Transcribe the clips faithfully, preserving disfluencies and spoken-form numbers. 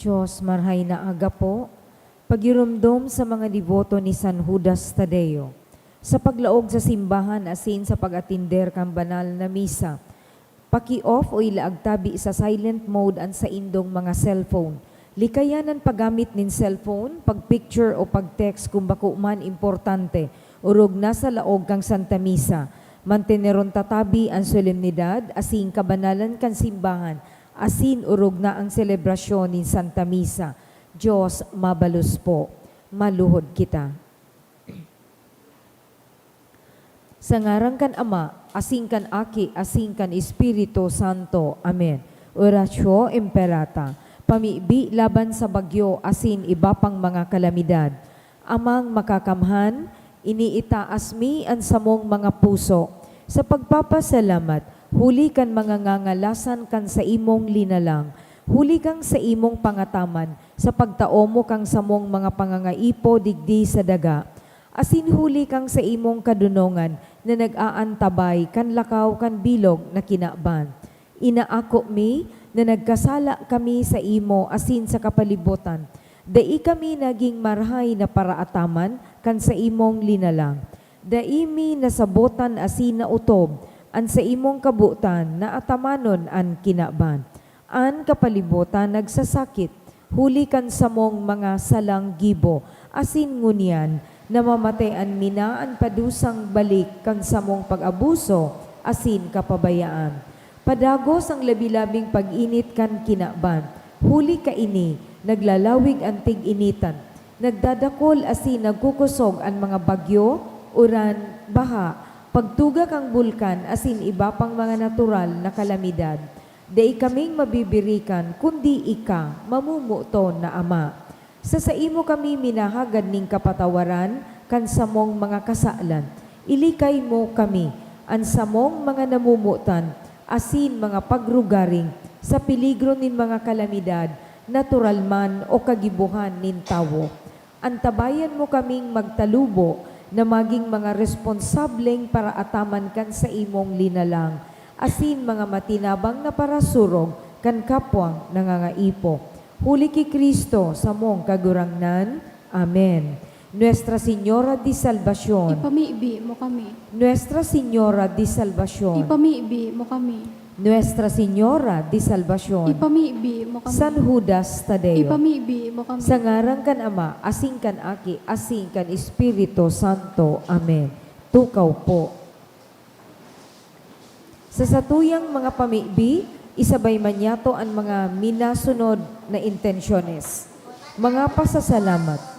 Diyos, marhay na aga po. Pagiromdom sa mga deboto ni San Judas Tadeo. Sa paglaog sa simbahan asin sa pag-atender kan banal na misa, paki-off o ilaag tabi sa silent mode an saindong mga cellphone. Likayan an paggamit nin cellphone, pag-picture o pag-text kun bako man importante, orog nasa laog kan Santa Misa. Manteneron ta tabi an solemnidad asin kabanalan kan simbahan asin orog na an selebrasyon nin Santa Misa. Diyos mabalos po. Maluhod kita. Sa ngaran kan Ama, asin kan Aki, asin kan Espiritu Santo. Amen. Oratio Imperata. Pamibi laban sa bagyo asin iba pang mga kalamidad. Amang Makakamhan, iniitaas mi an samong mga puso sa pagpapasalamat huli kan mga ngangalasan kan saimong linalang, huli kan saimong pangataman sa pagtao mo kan samong mga pangangaipo digdi sa daga, asin huli kan saimong kadonongan na nag-aantabay kan lakaw kan bilog na kinaban. Inaako mi na nagkasala kami saimo asin sa kapalibotan. Dai kami nagin marahay na paraataman kan saimong linalang. Dai mi nasabotan asin naotob an saimong kabotan na atamanon an kinaban. An kapalibotan nagsasakit huli kan samong mga salang gibo, asin ngunyan namamatean mi na an padusang balik kan samong pag-abuso asin kapabayaan. Padagos an labi-labing pag-init kan kinaban. Huli kaini, naglalawig an tig-initan. Nagdadakol asin nagkukosog an mga bagyo, uran, baha, pagtuga kan bulkan asin iba pang mga natural na kalamidad. Dai kaming mabibirikan, kundi ika, mamumuton na Ama. Sa saimo kami minahagad nin kapatawaran kan samong mga kasalan. Ilikay mo kami, an samong mga namomotan, asin mga pagrugaring sa peligro nin mga kalamidad, natural man o kagibohan nin tawo. Antabayan mo kaming magtalubo na magin mga responsableng paraataman kan saimong linalang, asin mga matinabang na parasurog kan kapwang nangangaipo. Huli ki Cristo, samong Kagurangnan. Amen. Nuestra Señora de Salvacion. Ipamibi mo kami. Nuestra Señora de Salvacion. Ipamibi mo kami. Nuestra Señora de Salvacion. Ipamibi mo kami. San Judas Tadeo. Ipamibi mo kami. Sa ngaran kan Ama, asin kan Aki, asin kan Espiritu Santo. Amen. Tukaw po. Sa satuyang mga pamibi, isabay man niyato an mga minasunod na intensyones. Mga pasasalamat.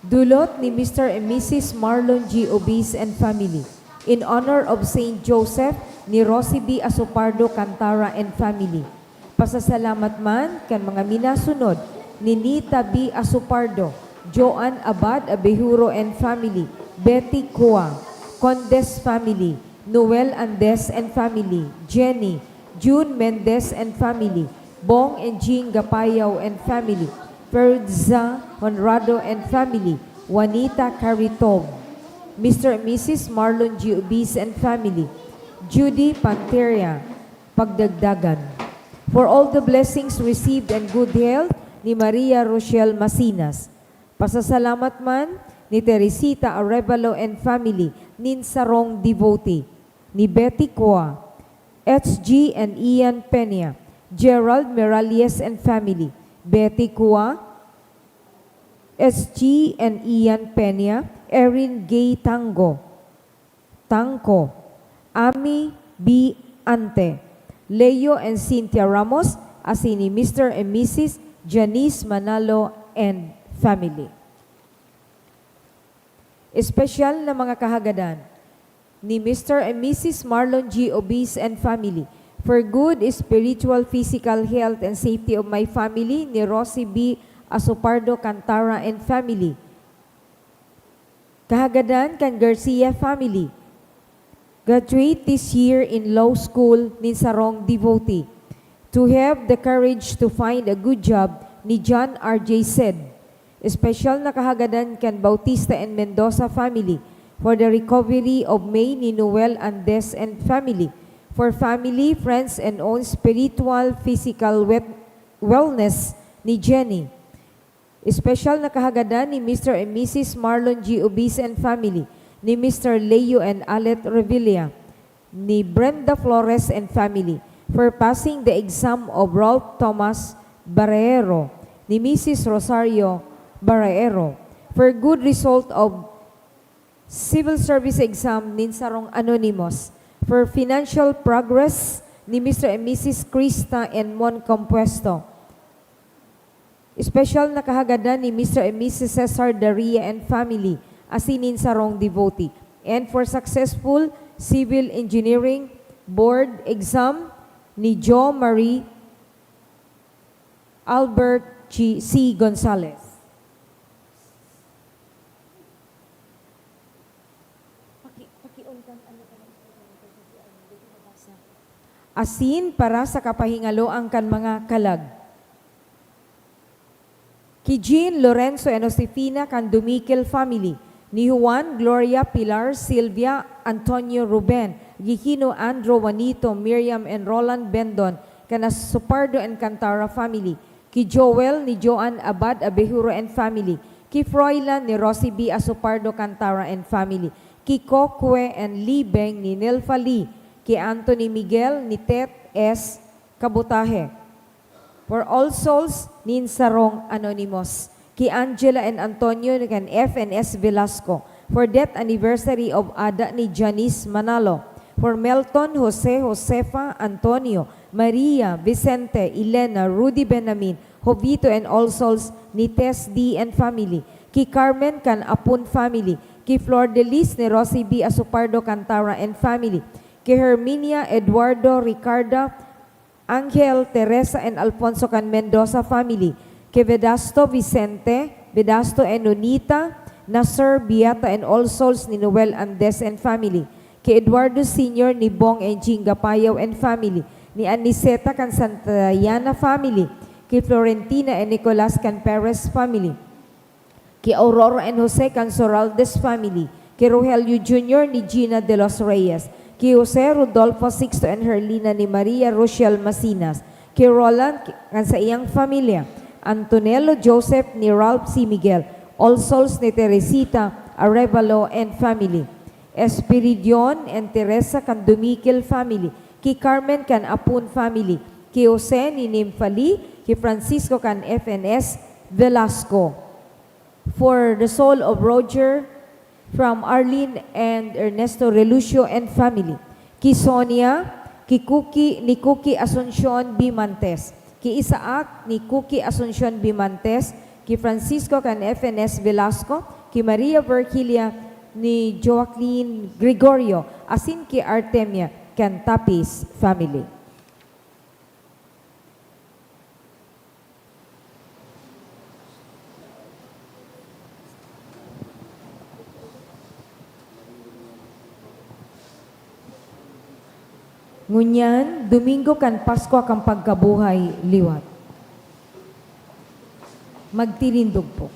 Dulot ni Mister and Missus Marlon G. Obis and family, in honor of Saint Joseph ni Rosie B. Asopardo Cantara and family. Pasasalamat man kan mga minasunod ni Nita B. Asopardo, Joan Abad Abejuro and family, Betty Cua, Condes family, Noel Andes and family, Jenny, June Mendez and family, Bong and Jing Gapayaw and family, Ferza Honrado and family, Juanita Caritob, Mister and Missus Marlon G. Obis and family, Judy Panteria, pagdagdagan. For all the blessings received and good health, ni Maria Rochelle Masinas. Pasasalamat man ni Teresita Arevalo and family nin sarong devotee, ni Betty Cua, H G and Ian Peña, Gerald Miralles and family, Betty Cua, H G and Ian Peña, Erin Gay Tango, Tangko, Ami B Ante, Leo and Cynthia Ramos, asin ni Mister and Missus Janice Manalo and family. Espesyal na mga kahagadan ni Mister and Missus Marlon G Obis and family, for good spiritual, physical health and safety of my family, ni Rosie B Asopardo Cantara and family. Kahagadan kan Garcia family. Graduate this year in law school nin sarong devotee. To have the courage to find a good job ni John R J Sed. Espesyal na kahagadan kan Bautista and Mendoza family for the recovery of May ni Noel Andes and family. For family, friends, and own spiritual, physical wet-, wellness ni Jenny. Espesyal na kahagadan ni Mister and Missus Marlon G Obis and family, ni Mister Leo and Alet Revilla, ni Brenda Flores and family, for passing the exam of Ralph Thomas Barrero, ni Missus Rosario Barrero, for good result of civil service exam nin sarong anonymous, for financial progress ni Mister and Missus Krista and Mon Compuesto. Espesyal na kahagadan ni Mister and Missus Cesar Daria and family, asin nin sarong devotee, and for successful civil engineering board exam ni Jo Marie Albert G C Gonzalez. Paki-, paki-on kan ano ka na, asin para sa kapahingaloan kan mga kalag. Ki Jean, Lorenzo, and Josefina kan Dumikel family, ni Juan, Gloria, Pilar, Silvia, Antonio, Ruben, Gigino, Andro, Juanito, Miriam, and Roland Bendon kan Asopardo and Cantara family, ki Joel, ni Joan Abad Abejuro and family, ki Froilan, ni Rosie B Asopardo Cantara and family, ki Kokwe and Libeng, ni Nelfa Lee, ki Anthony Miguel, ni Tet S Kabutahe. For all souls, nin sarong anonymous, ki Angela and Antonio kan F N S Velasco. For death anniversary of ada ni Janice Manalo. For Melton, Jose, Josefa, Antonio, Maria, Vicente, Elena, Rudy Benamin, Jovito and all souls ni Tess D and family. Ki Carmen kan Apun family. Ki Flor de Lis ni Rosie B Asopardo Cantara and family. Ki Herminia, Eduardo, Ricarda, Angel, Teresa, and Alfonso kan Mendoza family, ki Vedasto Vicente, Vedasto and Nonita, Nasser, Beata, and all souls ni Noel Andes and family, ki Eduardo Senior, ni Bong and Jing Gapayaw and family, ni Aniceta kan Santa Yana family, ki Florentina and Nicolas kan Perez family, ki Aurora and Jose kan Soraldes family, ki Rogelio Junior ni Gina de los Reyes, ki Jose Rodolfo Sixto and Herlina ni Maria Rochelle Masinas, ki Roland kan saiyang pamilya, Antonello Joseph ni Ralph C. Miguel, all souls ni Teresita Arevalo and family, Espiridion and Teresa kan Dumikel family, ki Carmen kan Apun family, ki Jose ni Nympha Lee, ki Francisco kan F N S Velasco. For the soul of Roger, from Arlene and Ernesto Relucio and family. Ki Sonia, ki Cookie, ni Cookie Asuncion Bimantes. Ki Isaac, ni Cookie Asuncion Bimantes. Ki Francisco kan F N S Velasco. Ki Maria Virgilia, ni Joaquin Gregorio. Asin ki Artemia kan Tapis family. Ngunyan, Domingo kan Paskwa kan Pagkabuhay Liwat. Magtirindog po.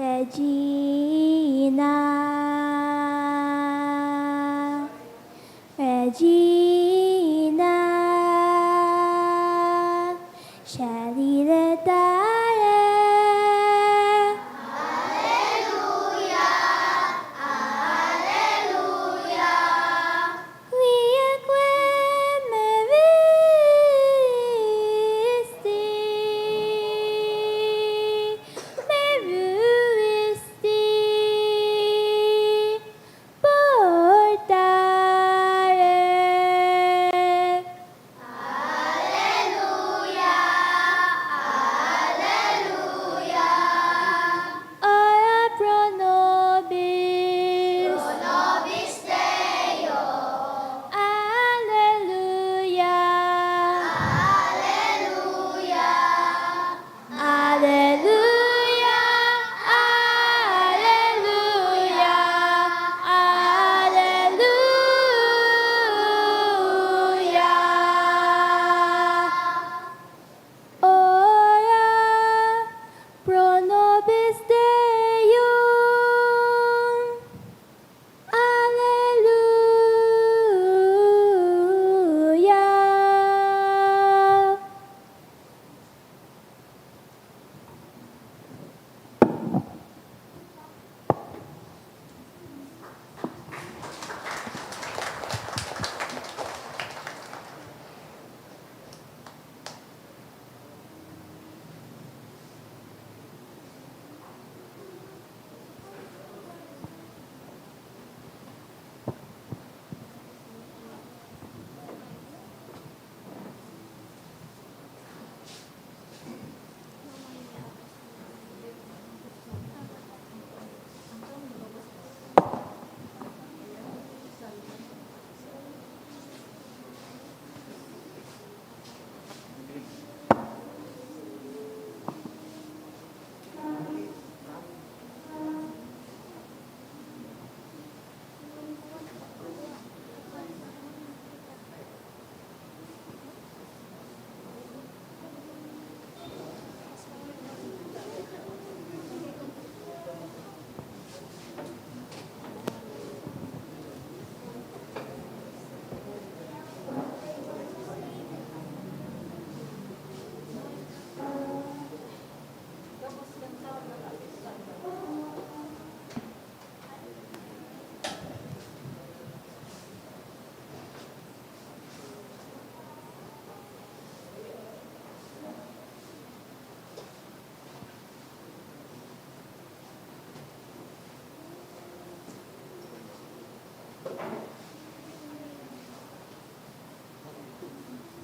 Regina, Regina, Shadile Dare. Alleluia, Alleluia. Quia quem me visti, me visti portare. Alleluia, Alleluia. Ora pro nobis. Pro nobis Deo. Alleluia. Alleluia. Alleluia. Alleluia. Alleluia. Ora pro nobis Deum. Alleluia.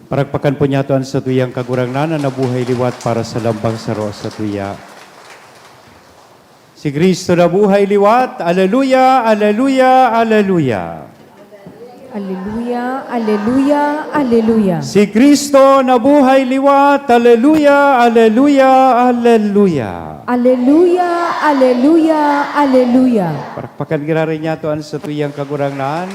Parakpakan po niyato an satuyang Kagurangnan na nabuhay liwat para sa lambang saro sa tuya. Si Cristo nabuhay liwat. Aleluya, aleluya, aleluya. Aleluya, aleluya, aleluya. Si Cristo nabuhay liwat. Aleluya, aleluya, aleluya. Aleluya, aleluya, aleluya. Parakpakan giraray niyato an satuyang Kagurangnan.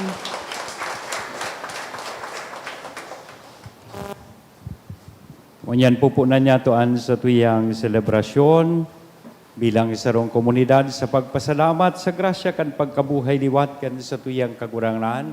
Ngunyan, pupunan niyato an satuyang selebrasyon bilang sarong komunidad sa pagpasalamat sa grasya kan pagkabuhay liwat kan satuyang Kagurangnan,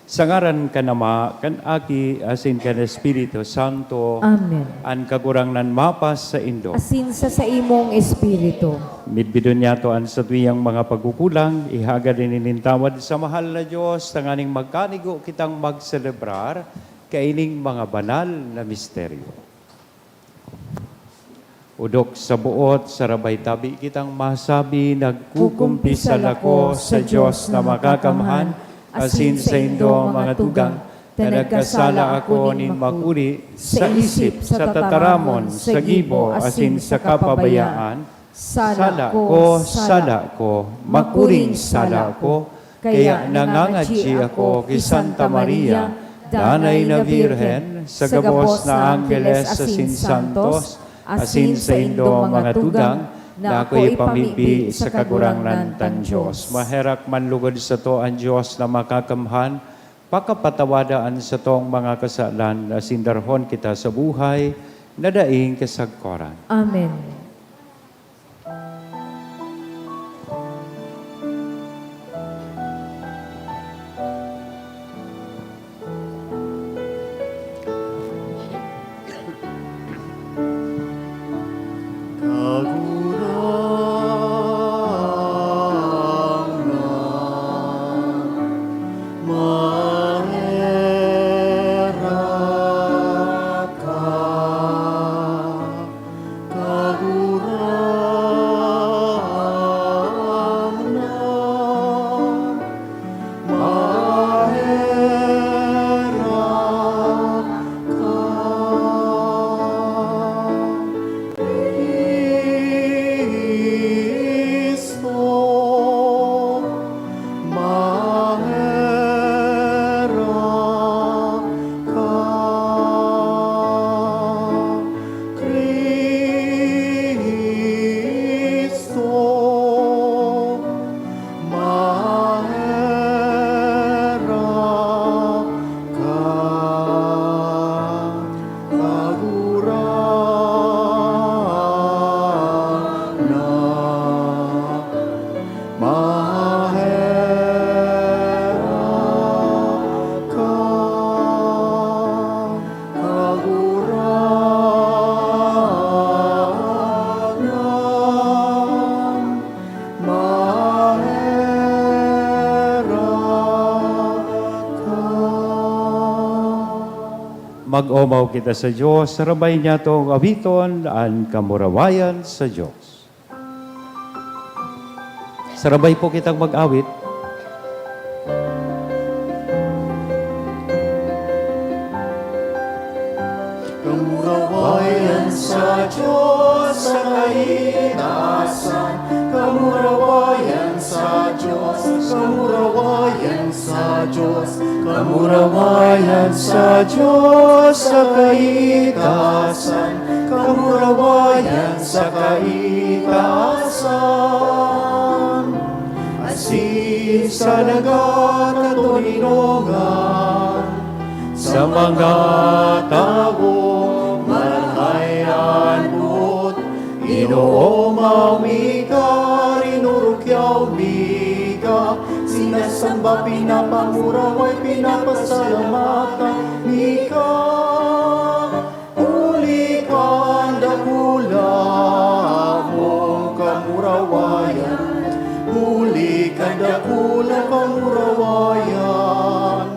sa ngaran kan Ama, kan Aki, asin kan Espiritu Santo. Amen. An Kagurangnan mapasaindo. Asin sa saimong espiritu. Midbidon niyato an satuyang mga pagkukulang, ihagad ini nin tawad sa mahal na Dios, tanganing magkanigo kitang magselebrar kaining mga banal na misteryo. Odok sa boot, sarabay tabi kitang masabi, nagkukumpisal ako sa Dios na makakamhan, asin saindo, mga tugang, ta nagkasala ako nin makuri, sa isip, sa tataramon, sa gibo, asin sa kapabayaan. Sala ko, sala ko, makuring sala ko. Kaya nangangadyi ako ki Santa Maria, Danay na Birhen, sa gabos na angheles asin santos, asin saindong mga tugang, na ako ipamibi sa Kagurangnan tang Dios. Maherak manlugod sato an Dios na makakamhan, pakapatawada an satong mga kasalan, asin darhon kita sa buhay na daing kasagkoran. Amen. Mag-omaw kita sa Dios, sarabay niya tong awiton an kamurawayan sa Dios. Sarabay po kitang mag-awit. Kamurawayan sa Dios sa kaitaasan, kamurawayan sa Dios, kamurawayan sa Dios, kamurawayan sa Dios sa kaitaasan, kamurawayan sa kaitaasan. Asin sa nagkakatoninongan sa mga tawo, marahay an boot. Ginoo, maomi ka, rinurukyaw mi ka, sinasamba, pinapamuraway, pinapasalamatan mi ka. Huli kan dakula mong kamurawayan, huli kan dakula kamurawayan.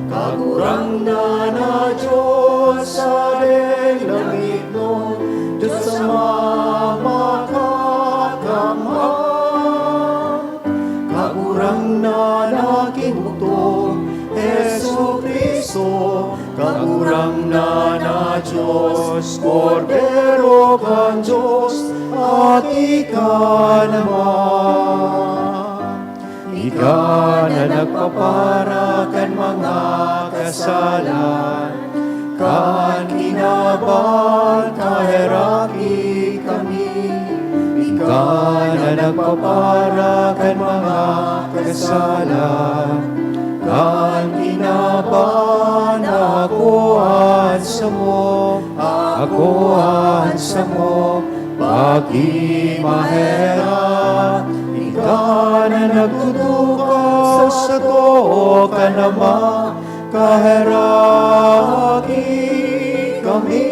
Kagurangnan na Dios sa deng langitnon, Dios sa mapakakamhan. Kagurangnan na kibugtong, Jesu-Cristo, Kagurangnan na Dios, Kordero kan Dios, Aki kan Ama. Ika na nagpapara kan mga kasalan kan kinaban, kaheraki kami. Ika na nagpapara kan mga kasalan kan kinaban, ako an samo, ako an samo, pagimahera. Ika na nagtutukaw sa too kan Ama, kaheraki kami.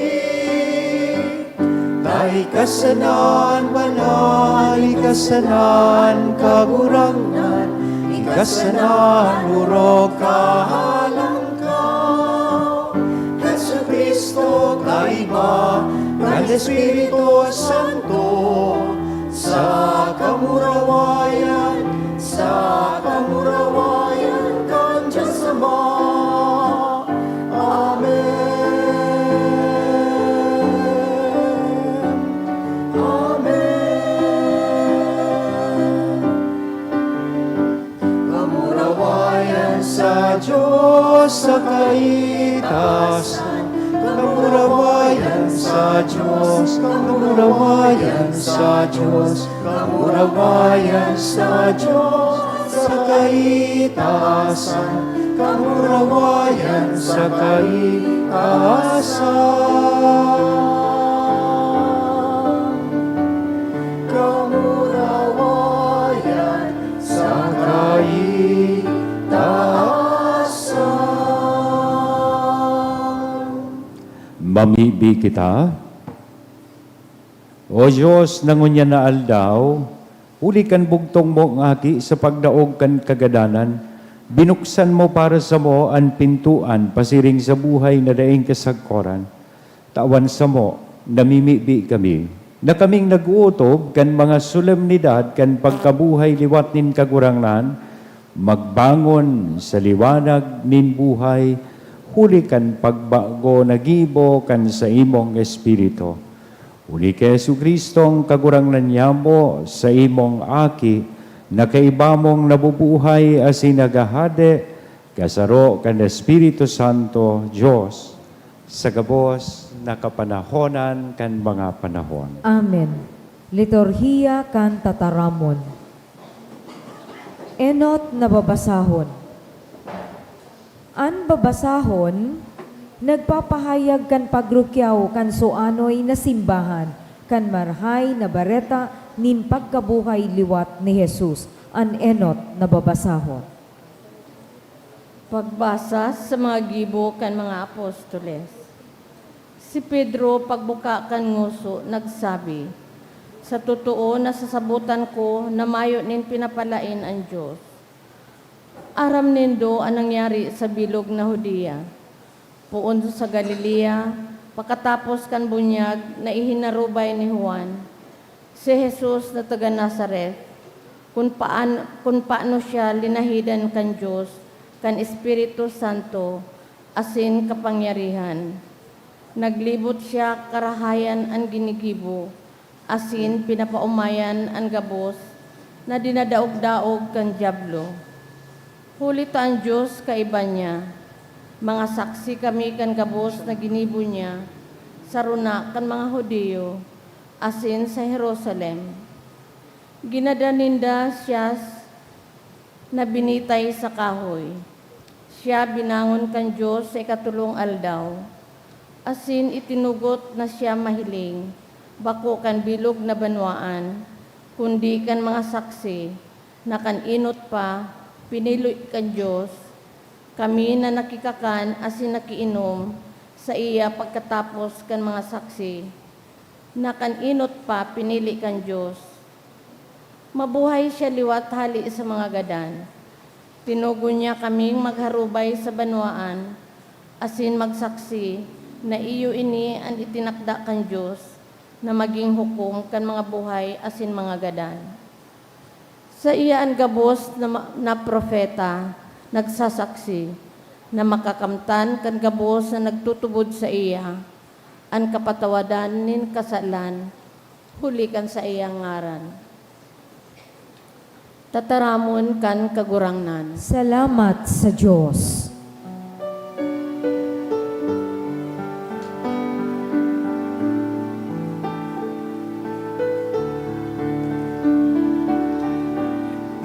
Ta ika sana an banal, ika sana an kagurangnan, ika sana an orog kahalangkaw. Jesu-Cristo, kaiba kan Espiritu Santo, sa kamurawayan, sa kamurawayan kan Dios Ama. Amen. Amen. Kamurawayan sa Dios sa kaitaasan. Kamurawayan sa Dios, kamurawayan sa Dios, kamurawayan sa Dios sa kaitaasan, kamurawayan sa kaitaasan. Kamurawayan sa kaitaasan. Mamibi kita. O Dios, na ngunyan na aldaw, huli kan bugtong mong Aki sa pagdaog kan kagadanan, binuksan mo para samo an pintoan pasiring sa buhay na daing kasagkoran. Tawan samo, namimibi kami, na kaming nag-ootob kan mga solemnidad kan pagkabuhay liwat nin Kagurangnan, magbangon sa liwanag nin buhay, huli kan pagbago na gibo kan saimong Espiritu. Huli ki Jesu-Cristong Kagurangnan nyamo, saimong Aki, na kaiba mong nabubuhay asin naghahade, kasaro kan Espiritu Santo, Dios, sa gabos na kapanahonan kan mga panahon. Amen. Liturhiya kan Tataramon. Enot na babasahon. An babasahon nagpapahayag kan pagrukyaw kan suanoy na simbahan kan Marahay na Bareta nin pagkabuhay liwat ni Jesus. An enot na babasahon. Pagbasa sa mga gibo kan mga apostoles. Si Pedro, pagbuka kan ngoso, nagsabi, "Sa totoo, nasasabotan ko na mayo nin pinapalaen an Dios. Aram nindo an nangyari sa bilog na Judea. Poon sa Galilea, pakatapos kan bunyag na ihinarubay ni Juan, si Jesus na taga Nazaret, kun paan-, kun paano siya linahidan kan Dios, kan Espiritu Santo, asin kapangyarihan. Naglibot siya karahayan an ginigibo, asin pinapaomayan an gabos na dinadaog-daog kan Diablo. Huli ta an Dios kaiba niya. Mga saksi kami kan gabos na ginibo niya sa rona kan mga Judio, asin sa Jerusalem. Ginadan ninda siya s-, na binitay sa kahoy. Siya binangon kan Dios sa ikatolong aldaw, asin itinugot na siya mahiling, bako kan bilog na banwaan, kundi kan mga saksi, na kan enot pa, pinili kan Dios. Kami na nakikakan asin nakiinom saiya pagkatapos kan mga saksi, na kan enot pa, pinili kan Dios. Mabuhay siya liwat hale sa mga gadan. Tinugon niya kaming magharubay sa banwaan asin magsaksi na iyo ini an itinakda kan Dios na magin hukom kan mga buhay asin mga gadan. Saiya an gabos na ma-, na propeta nagsasaksi na makakamtan kan gabos na nagtutubod saiya an kapatawadan nin kasalan huli kan saiyang ngaran. Tataramon kan Kagurangnan. Salamat sa Dios.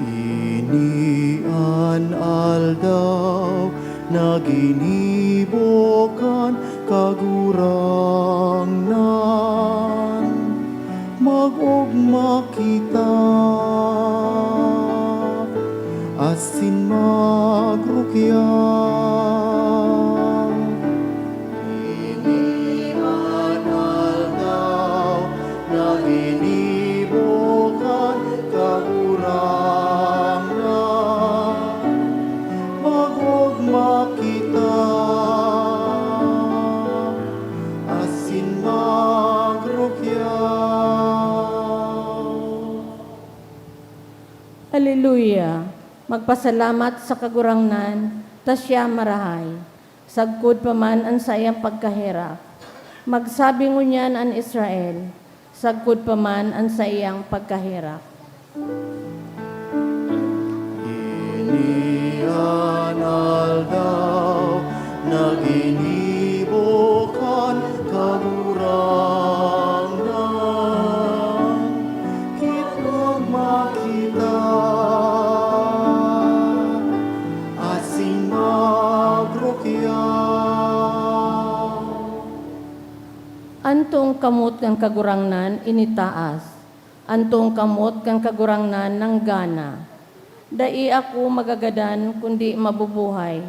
Ini an aldaw na ginibo kan Kagurangnan. Mag-ogma kita asin magrukya. Ini an aldaw na ginibo kan Kagurangnan. Mag-ogma kita asin magrukya. Haleluya! Magpasalamat sa Kagurangnan, ta siya marahay, sagkod pa man an saiyang pagkaherak. Magsabi ngunyan an Israel, sagkod pa man an saiyang pagkaherak. Ini an aldaw na ginibo kan Kagurangnan. Kitang makita asin magrukya. An toong kamot kan Kagurangnan initaas, an toong kamot kan Kagurangnan nanggana. Dai ako magagadan, kundi mabubuhay,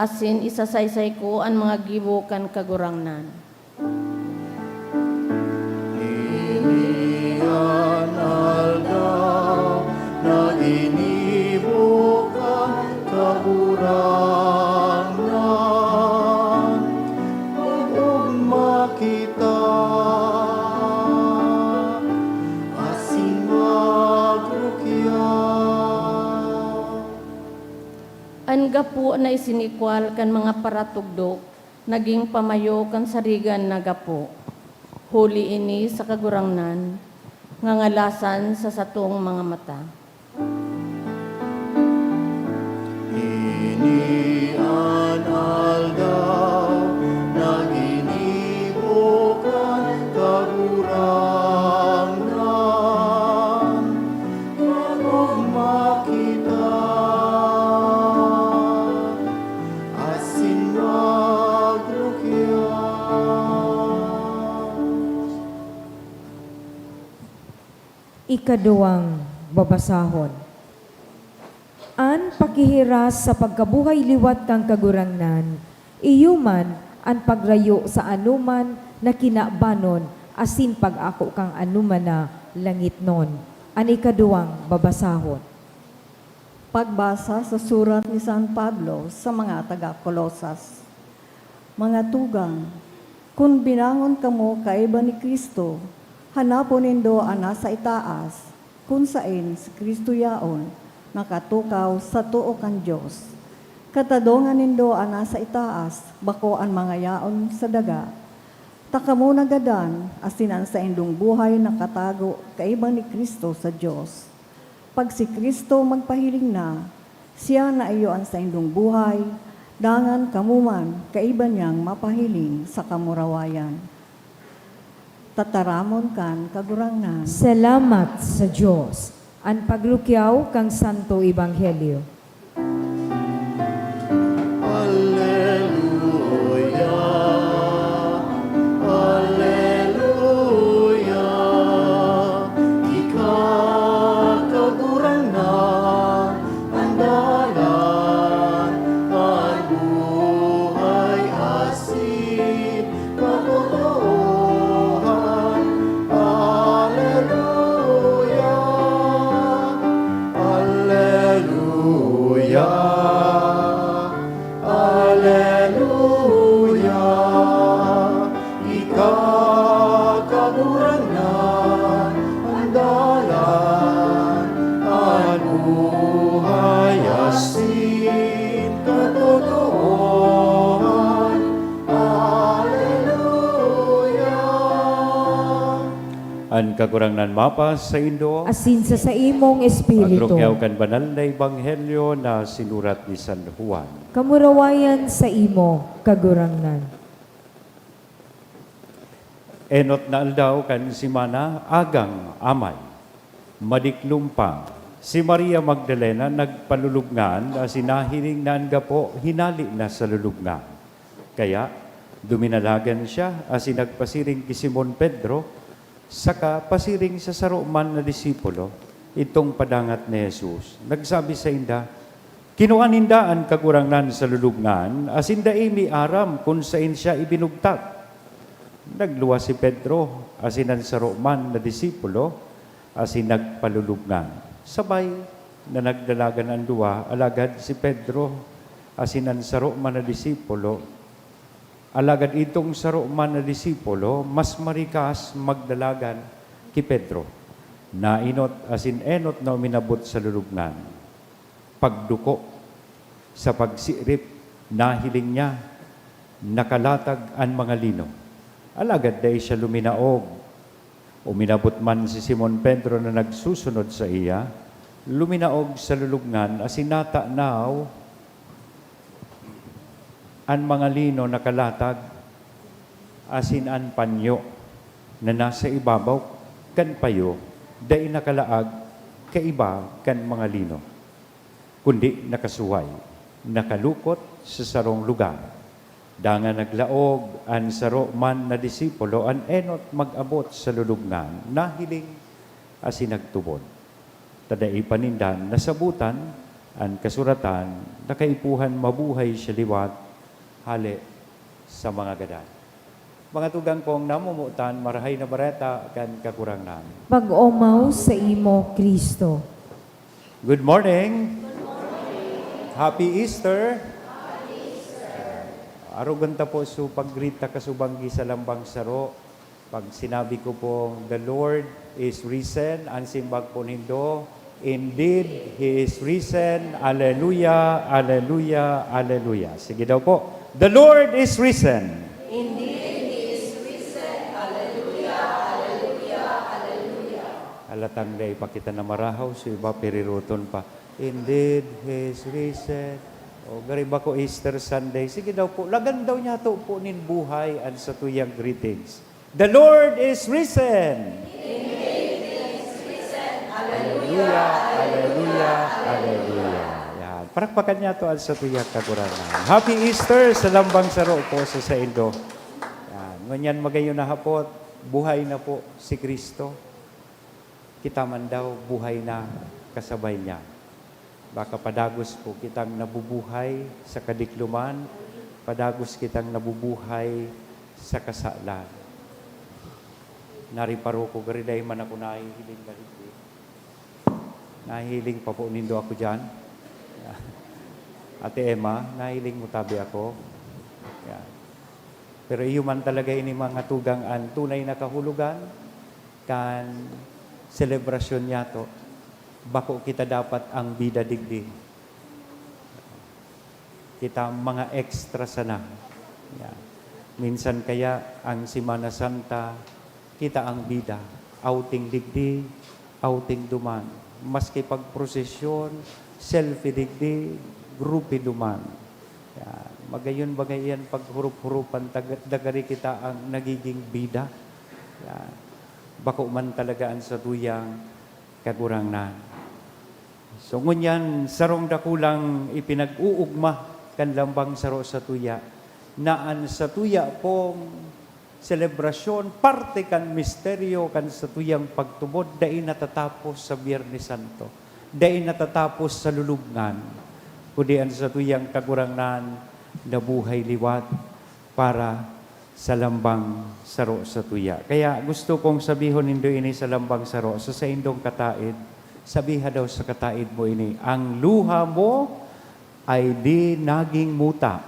asin isasaysay ko an mga gibo kan Kagurangnan. Ini an aldaw na ginibo kan Kagurangnan. Mag-ogma kita asin magrukya. An gapo na isinikwal kan mga paratugdok nagin pamayo kan sarigan na gapo. Huli ini sa Kagurangnan, ngangalasan sa satong mga mata. Ini an aldaw na ginibo kan Kagurangnan. Mag-ogma kita asin magrukya. Ikaduwang babasahon. An paghihiras sa pagkabuhay liwat kan Kagurangnan, iyo man an pagrayo sa anoman na kinabanon asin pag-ako kan anoman na langitnon. An ikaduwang babasahon. Pagbasa sa surat ni San Pablo sa mga taga Colosas. Mga tugang, kun binangon kamo kaiba ni Cristo, hanapon nindo an nasa itaas, kun saen si Cristo yaon, nakatukaw sa too kan Dios. Katadongan nindo an nasa itaas, bako an mga yaon sa daga. Ta kamo nagadan, asin an saindong buhay nakatago kaiba ni Cristo sa Dios. Pag si Cristo magpahiling na, siya na iyo an saindong buhay, dangan kamo man kaiba niyang mapahiling sa kamurawayan. Tataramon kan Kagurangnan. Salamat sa Dios. An pagrukyaw kan Santo Ebanghelyo. Aleluya, aleluya, ika, Kagurangnan, an dalan, an buhay, asin katotoohan. Aleluya, aleluya, aleluya. Ika, Kagurangnan, an dalan, an buhay, asin katotoohan. Aleluya. An Kagurangnan mapasaindo. Asin sa saimong espiritu. Pagrukyaw kan banal na ebanghelyo na sinurat ni San Juan. Kamurawayan saimo, Kagurangnan. Enot na aldaw kan semana, agang amay. Madiklom pa, si Maria Magdalena nagpalulubngan asin nahiling na an gapo hinale na sa lulubngan. Kaya, duminalagan siya asin nagpasiring ki Simon Pedro, saka pasiring sa saro man na disipulo, idtong padangat ni Jesus. Nagsabi sainda, "Kinua ninda an Kagurangnan sa lulubngan, asin dai mi aram kun saen siya ibinugtak." Nagluwas si Pedro asin an saro man na disipulo, asin nagpalulubngan. Sabay na nagdalagan an duwa, alagad si Pedro asin an saro man na disipulo, alagad idtong saro man na disipulo, mas marikas magdalagan ki Pedro. Naenot asin enot na uminabot sa lulubngan. Pagduko, sa pagsirip, nahiling niya, nakalatag an mga lino. Alagad dai siya luminaog. Uminabot man si Simon Pedro na nagsusunod saiya, luminaog sa lulubngan asin natanaw an mga lino nakalatag asin an panyo na nasa ibabaw kan payo dai nakalaag kaiba kan mga lino, kundi nakasuway, nakalukot sa sarong lugar. Dangan naglaog an saro man na disipulo, an enot mag-abot sa lulubngan, nahiling asin nagtubod. Ta dai pa ninda nasabotan an kasuratan na kaipuhan mabuhay siya liwat hale sa mga gadan. Mga tugang kong namomotan, Marahay na Bareta kan Kagurangnan. Pag-omaw saimo, Cristo. Good morning. Happy Easter. Arogon ta po su pag-greet ta kasubanggi sa lambang saro. Pag sinabi ko po, "The Lord is risen," an simbag po nindo, "Indeed, He is risen. Alleluia, alleluia, alleluia." Sige daw po, "The Lord is risen." Indeed, He is risen. Alleluia, alleluia, alleluia. Halatang dai pa kita namarahaw, su iba piriruton pa, "Indeed, He is risen." O, gari bako Easter Sunday. Sige daw po, lagan daw niyato po nin buhay an satuyang greetings. "The Lord is risen!" Indeed, He is risen. Alleluia, alleluia, alleluia. Yan. Palakpakan niyato an satuyang Kagurangnan. Happy Easter sa lambang saro po sa saindo. Yan. Ngunyan magayon na hapot, buhay na po si Cristo. Kita man daw buhay na kasabay niya. Baka padagos po kitang nabubuhay sa kadikloman, padagos kitang nabubuhay sa kasalan. Nariparo ko, gari dai man ako nahihiling na digdi. Nahihiling pa po nindo ako diyan? Ate Emma, nahiling mo tabi ako? Yan. Pero iyo man talaga ini, mga tugang, an tunay na kahulogan kan selebrasyon niyato. Bako kita dapat ang bida digdi. Kita mga extra sana. Yan. Minsan kaya ang Semana Santa, kita ang bida. Outing digdi, outing duman. Maski pagprosesyon, selfie digdi, grupi duman. Yan. Magayon ba ngayon paghurup-hurupan, taga-, dagari kita ang nagiging bida? Yan. Bako man talaga an satuyang Kagurangnan. So, ngunyan, sarong dakulang ipinag-uugma kan lambang saro satuya, na an satuya pong selebrasyon, parte kan misteryo kan satuyang pagtubod, dai natatapos sa Biyernes Santo, dai natatapos sa lulubngan, kundi an satuyang Kagurangnan nabuhay liwat para sa lambang saro satuya. Kaya gusto kong sabihon nindo ini sa lambang saro, sa saindong kataed, sabiha daw sa kataed mo ini, "Ang luha mo ay di naging muta,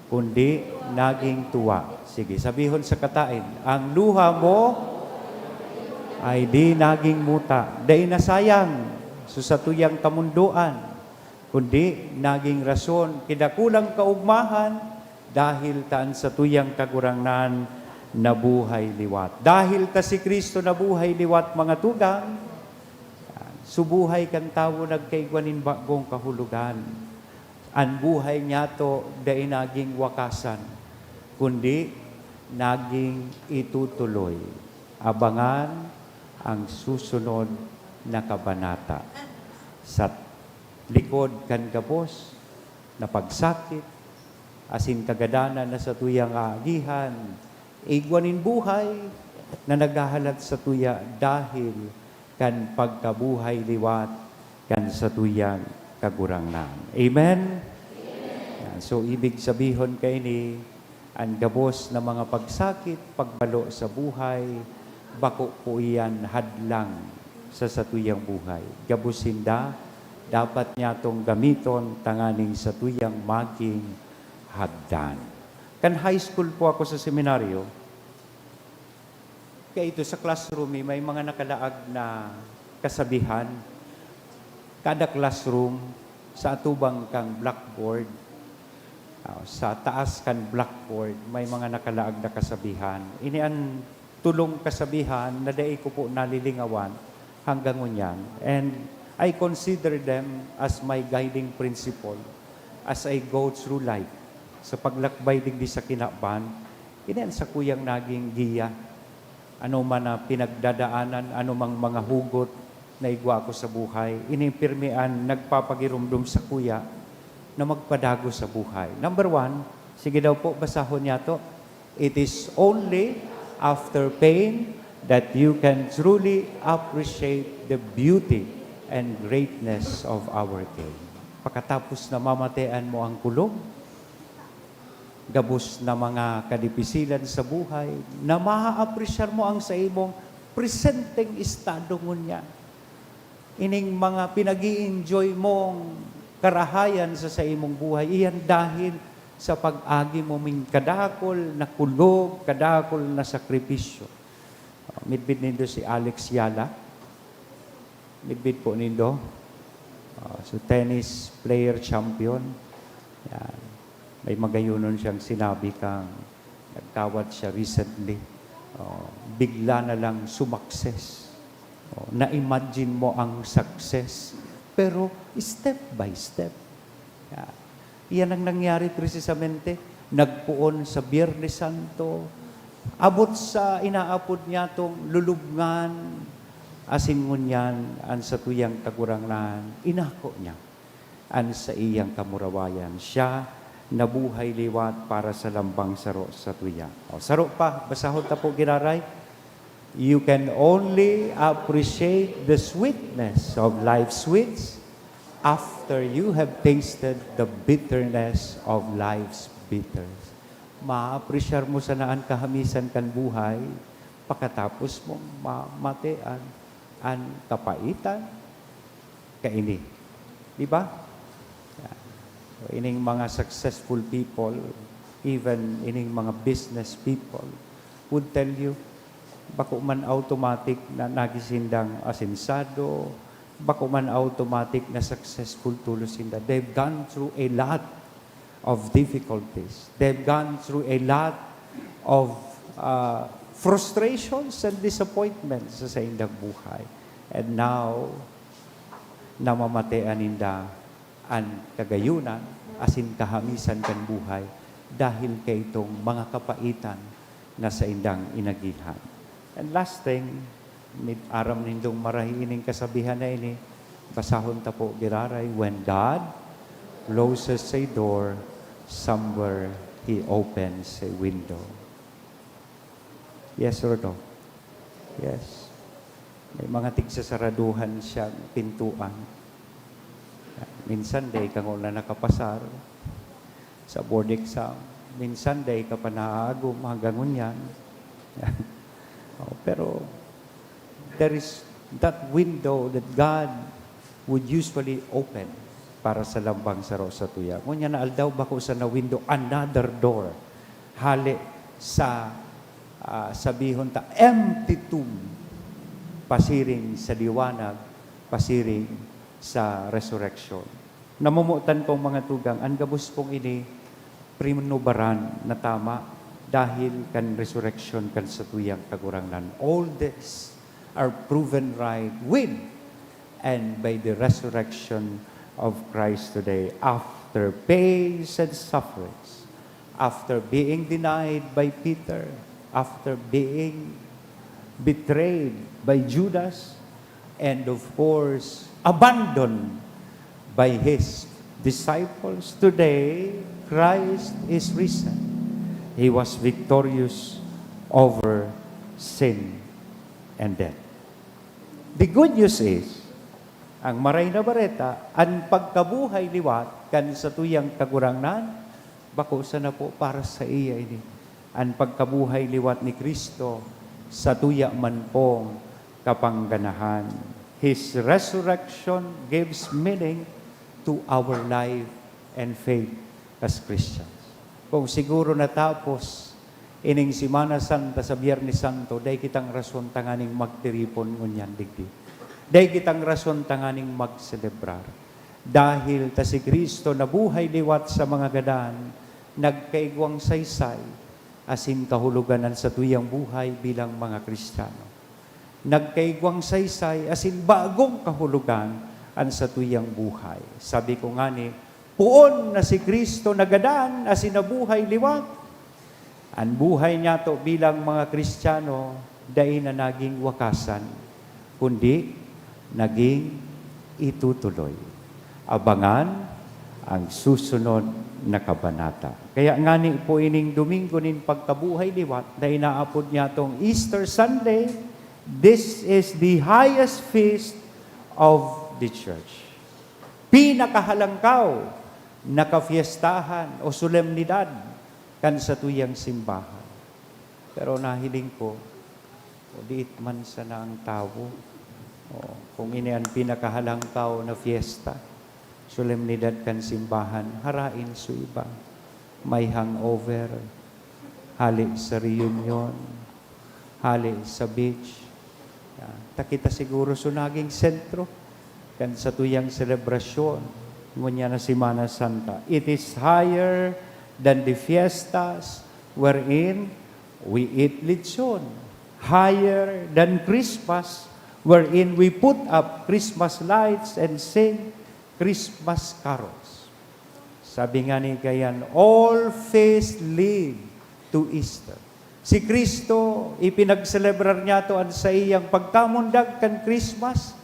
kundi naging tuwa." Sige, sabihon sa kataed, "Ang luha mo ay di naging muta, dai nasayang sa satuyang kamundoan, kundi naging rason ki dakulang kaugmahan, dahil ta an satuyang Kagurangnan nabuhay liwat." Dahil ta si Cristo nabuhay liwat, mga tugang, subuhay kan tawo nagkaigwa nin bagong kahulogan. An buhay niyato dai naging wakasan, kundi naging itutuloy. Abangan ang susunod na kabanata. Sa likod kan gabos na pagsakit asin kagadanan na satuyang aagihan, igwa nin buhay na naghahalat satuya dahil kan pagkabuhay liwat kan satuyang Kagurangnan. Amen? Yan. So, ibig sabihon kaini, an gabos na mga pagsakit, pagbalo sa buhay, bako po iyan hadlang sa satuyang buhay. Gabos sinda, dapat niyatong gamiton tanganing satuyang maging hagdan. Kan high school po ako sa seminaryo, kaya ito sa classroom, eh, may mga nakalaag na kasabihan. Kada classroom, sa atubang kang blackboard, ah, sa taas kan blackboard, may mga nakalaag na kasabihan. Ini an tolong kasabihan na dai ko po nalilingawan hanggang ngunyan. And I consider them as my guiding principle as I go through life. Sa paglakbay digdi sa kinaban, ini an sakuyang naging giya. Ano man na pinagdadaanan, ano mang mga hugot na igwa ko sa buhay, ini pirmi an nagpapagiromdom sakuya na magpadago sa buhay. Number one, sige daw po, basahon niyato. "It is only after pain that you can truly appreciate the beauty and greatness of our King." Pakatapos na mamatean mo ang kulog, gabos na mga kadipisilan sa buhay, na maaapresyar mo ang sa imong presenteng estado ngunyan. Ining mga pinag-i-enjoy mong karahayan sa, sa imong buhay, iyan dahil sa pag-agi mo ning kadakul na kulog, kadakul na sakripisyo. Midbid nindo si Alex Yala? Midbid po nindo? Ah, so, tennis player champion. Yan. May magayonon siyang sinabi kang nagtawad siya recently. Oh, bigla na lang sumakses. Oh, na-imagine mo ang success. Pero step by step. Yan. Iyan ang nangyari presisamente. Nagpoon sa Biyernes Santo. Abot sa inaapod niyatong lulubngan, asin ngunyan an satuyang Kagurangnan, inako niya an saiyang kamurawayan. Siya nabuhay liwat para sa lambang saro satuya. O, saro pa, basahon ta po giraray. "You can only appreciate the sweetness of life's sweets after you have tasted the bitterness of life's bitters." Maapresyar mo sana an kahamisan kan buhay pakatapos mong mamatean an kapaitan kaini. Di ba? Yan. So, ining mga successful people, Even ining mga business people would tell you, bako man automatic na nagin sindang asensado, bako man automatic na successful tolos sinda. They've gone through a lot of difficulties. They've gone through a lot of, uh, frustrations and disappointments sa saindang buhay. And now, namamatean ninda an kagayunan asin kahamisan kan buhay dahil kaitong mga kapaitan na saindang inagihan. And last thing, aram nindong marahay ining kasabihan na ini, basahon ta po giraray, "When God closes a door, somewhere He opens a window." Yes or no? Yes. May mga tigsasaraduhan siyang pintuan. Minsan, dai ka ngona nakapasar sa board exam. Minsan, dai ka pa naaagom hanggang ngunyan. Oh, pero there is that window that God would usually open para sa lambang saro satuya. Ngunyan na aldaw, bako sana window, another door. Hale sa, ah, sabihon ta, empty tomb, pasiring sa liwanag, pasiring sa resurrection. Namomotan kong mga tugang, an gabos pong ini, prinubaran na tama dahil kan resurrection kan satuyang Kagurangnan. All this are proven right with and by the resurrection of Christ today, after pains and sufferings, after being denied by Peter, after being betrayed by Judas, and of course, abandoned by his disciples. Today, Christ is risen. He was victorious over sin and death. The good news is, ang Maray na Bareta, an pagkabuhay liwat kan satuyang Kagurangnan, bako sana po para saiya ini. An pagkabuhay liwat ni Cristo, satuya man pong kapangganahan. His resurrection gives meaning to our life and faith as Christians. Kung siguro natapos ining Semana Santa sa Biyernes Santo, dai kitang rason tanganing magtiripon ngunyan digdi. Dai kitang rason tanganing magselebrar. Dahil ta si Cristo nabuhay liwat sa mga gadan, nagkaigwang saysay asin kahulogan an satuyang buhay bilang mga Kristiyano. Nagkaigwang saysay asin bagong kahulogan an satuyang buhay. Sabi ko ngani, poon na si Cristo nagadan asin nabuhay liwat. An buhay niyato bilang mga Kristiyano dai na naging wakasan, kundi naging itutuloy. Abangan ang susunod na kabanata. Kaya ngani po ining Domingo nin Pagkabuhay Liwat na inaapod niyatong Easter Sunday, this is the highest feast of the church. Pinakahalangkaw na kafiestahan o solemnidad kan satuyang simbahan. Pero nahiling ko, o diit man sana ang tawo. O, kung ini an pinakahalangkaw na fiesta, solemnidad kan simbahan, harain so iba. May hangover, hale sa reunion, hale sa beach. Ya, ta kita siguro so naging sentro kan satuyang selebrasyon ngunyan na Semana Santa. It is higher than the fiestas wherein we eat lechon, higher than Christmas, wherein we put up Christmas lights and sing Christmas carols. Sabi ngani kaiyan, "All feasts lead to Easter." Si Cristo, ipinagselebrar niyato an saiyang pagkamundag kan Christmas,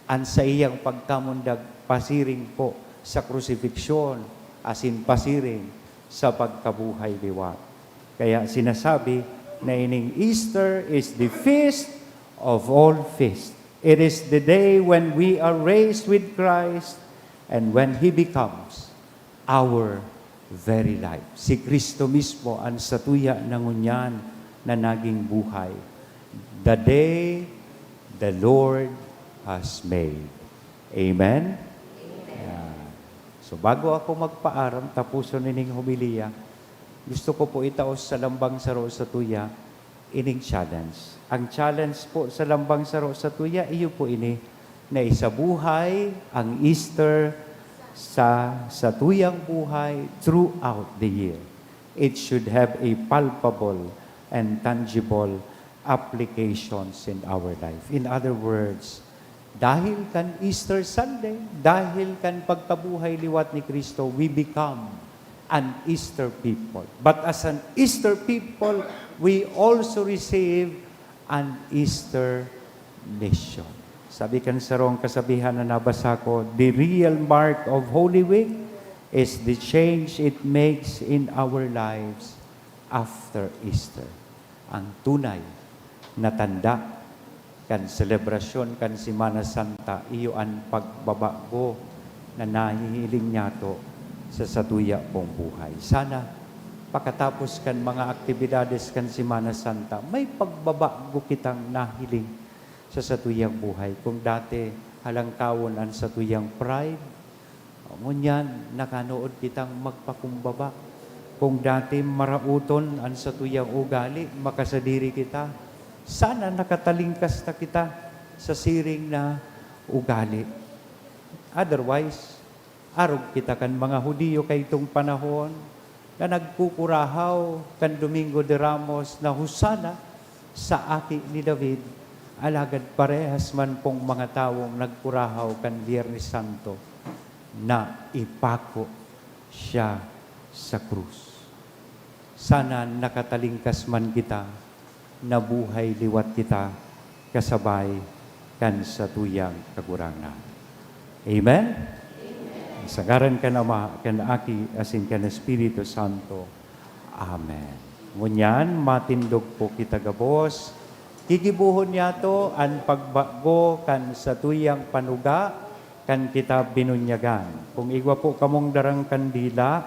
an saiyang pagkamundag pasiring po sa krusipiksyon asin pasiring sa pagkabuhay liwat. Kaya sinasabi na ining Easter is the feast of all feasts. It is the day when we are raised with Christ and when He becomes our very life. Si Cristo mismo an satuya na ngunyan na naging buhay. The day the Lord has made. Amen? Amen. Yan. So, bago ako magpaaram, tapuson nining homilya, Gusto ko po itao sa lambang saro sa tuya ining challenge. Ang challenge po sa lambang saro sa tuya, iyo po ini, na isabuhay ang Easter sa, sa tuyang buhay throughout the year. It should have a palpable and tangible applications in our life. In other words, dahil kan Easter Sunday, dahil kan pagkabuhay liwat ni Cristo, we become an Easter people. But as an Easter people, we also receive an Easter mission. Sabi kan sarong kasabihan na nabasa ko, "The real mark of Holy Week is the change it makes in our lives after Easter." Ang tunay na tanda kan selebrasyon kan Semana Santa, iyo an pagbabago na nahihiling niyato sa satuya pong buhay. Sana pakatapos kan mga aktibidades kan Semana Santa, may pagbabago kitang nahiling sa satuyang buhay. Kung dati halangkawon an satuyang pride, ngunyan nakanood kitang magpakumbaba. Kung dati maraoton an satuyang ugali, makasadiri kita. Sana nakatalingkas na kita sa siring na ugali. Otherwise, arog kita kan mga Judio kaitong panahon na nagkukurahaw kan Domingo de Ramos na, "Hosana sa Aki ni David," alagad parehas man pong mga tawong nagkurahaw kan Biyernes Santo na ipako siya sa krus. Sana nakatalingkas man kita, nabuhay liwat kita kasabay kan satuyang Kagurangnan. Amen? Sa ngaran kan Ama, kan Aki, asin kan Espiritu Santo. Amen. Ngunyan, matindog po kita gabos. Gigibohon niyato an pagbago kan satuyang panuga, kan kita binunyagan. Kung igwa po kamong darang kandila,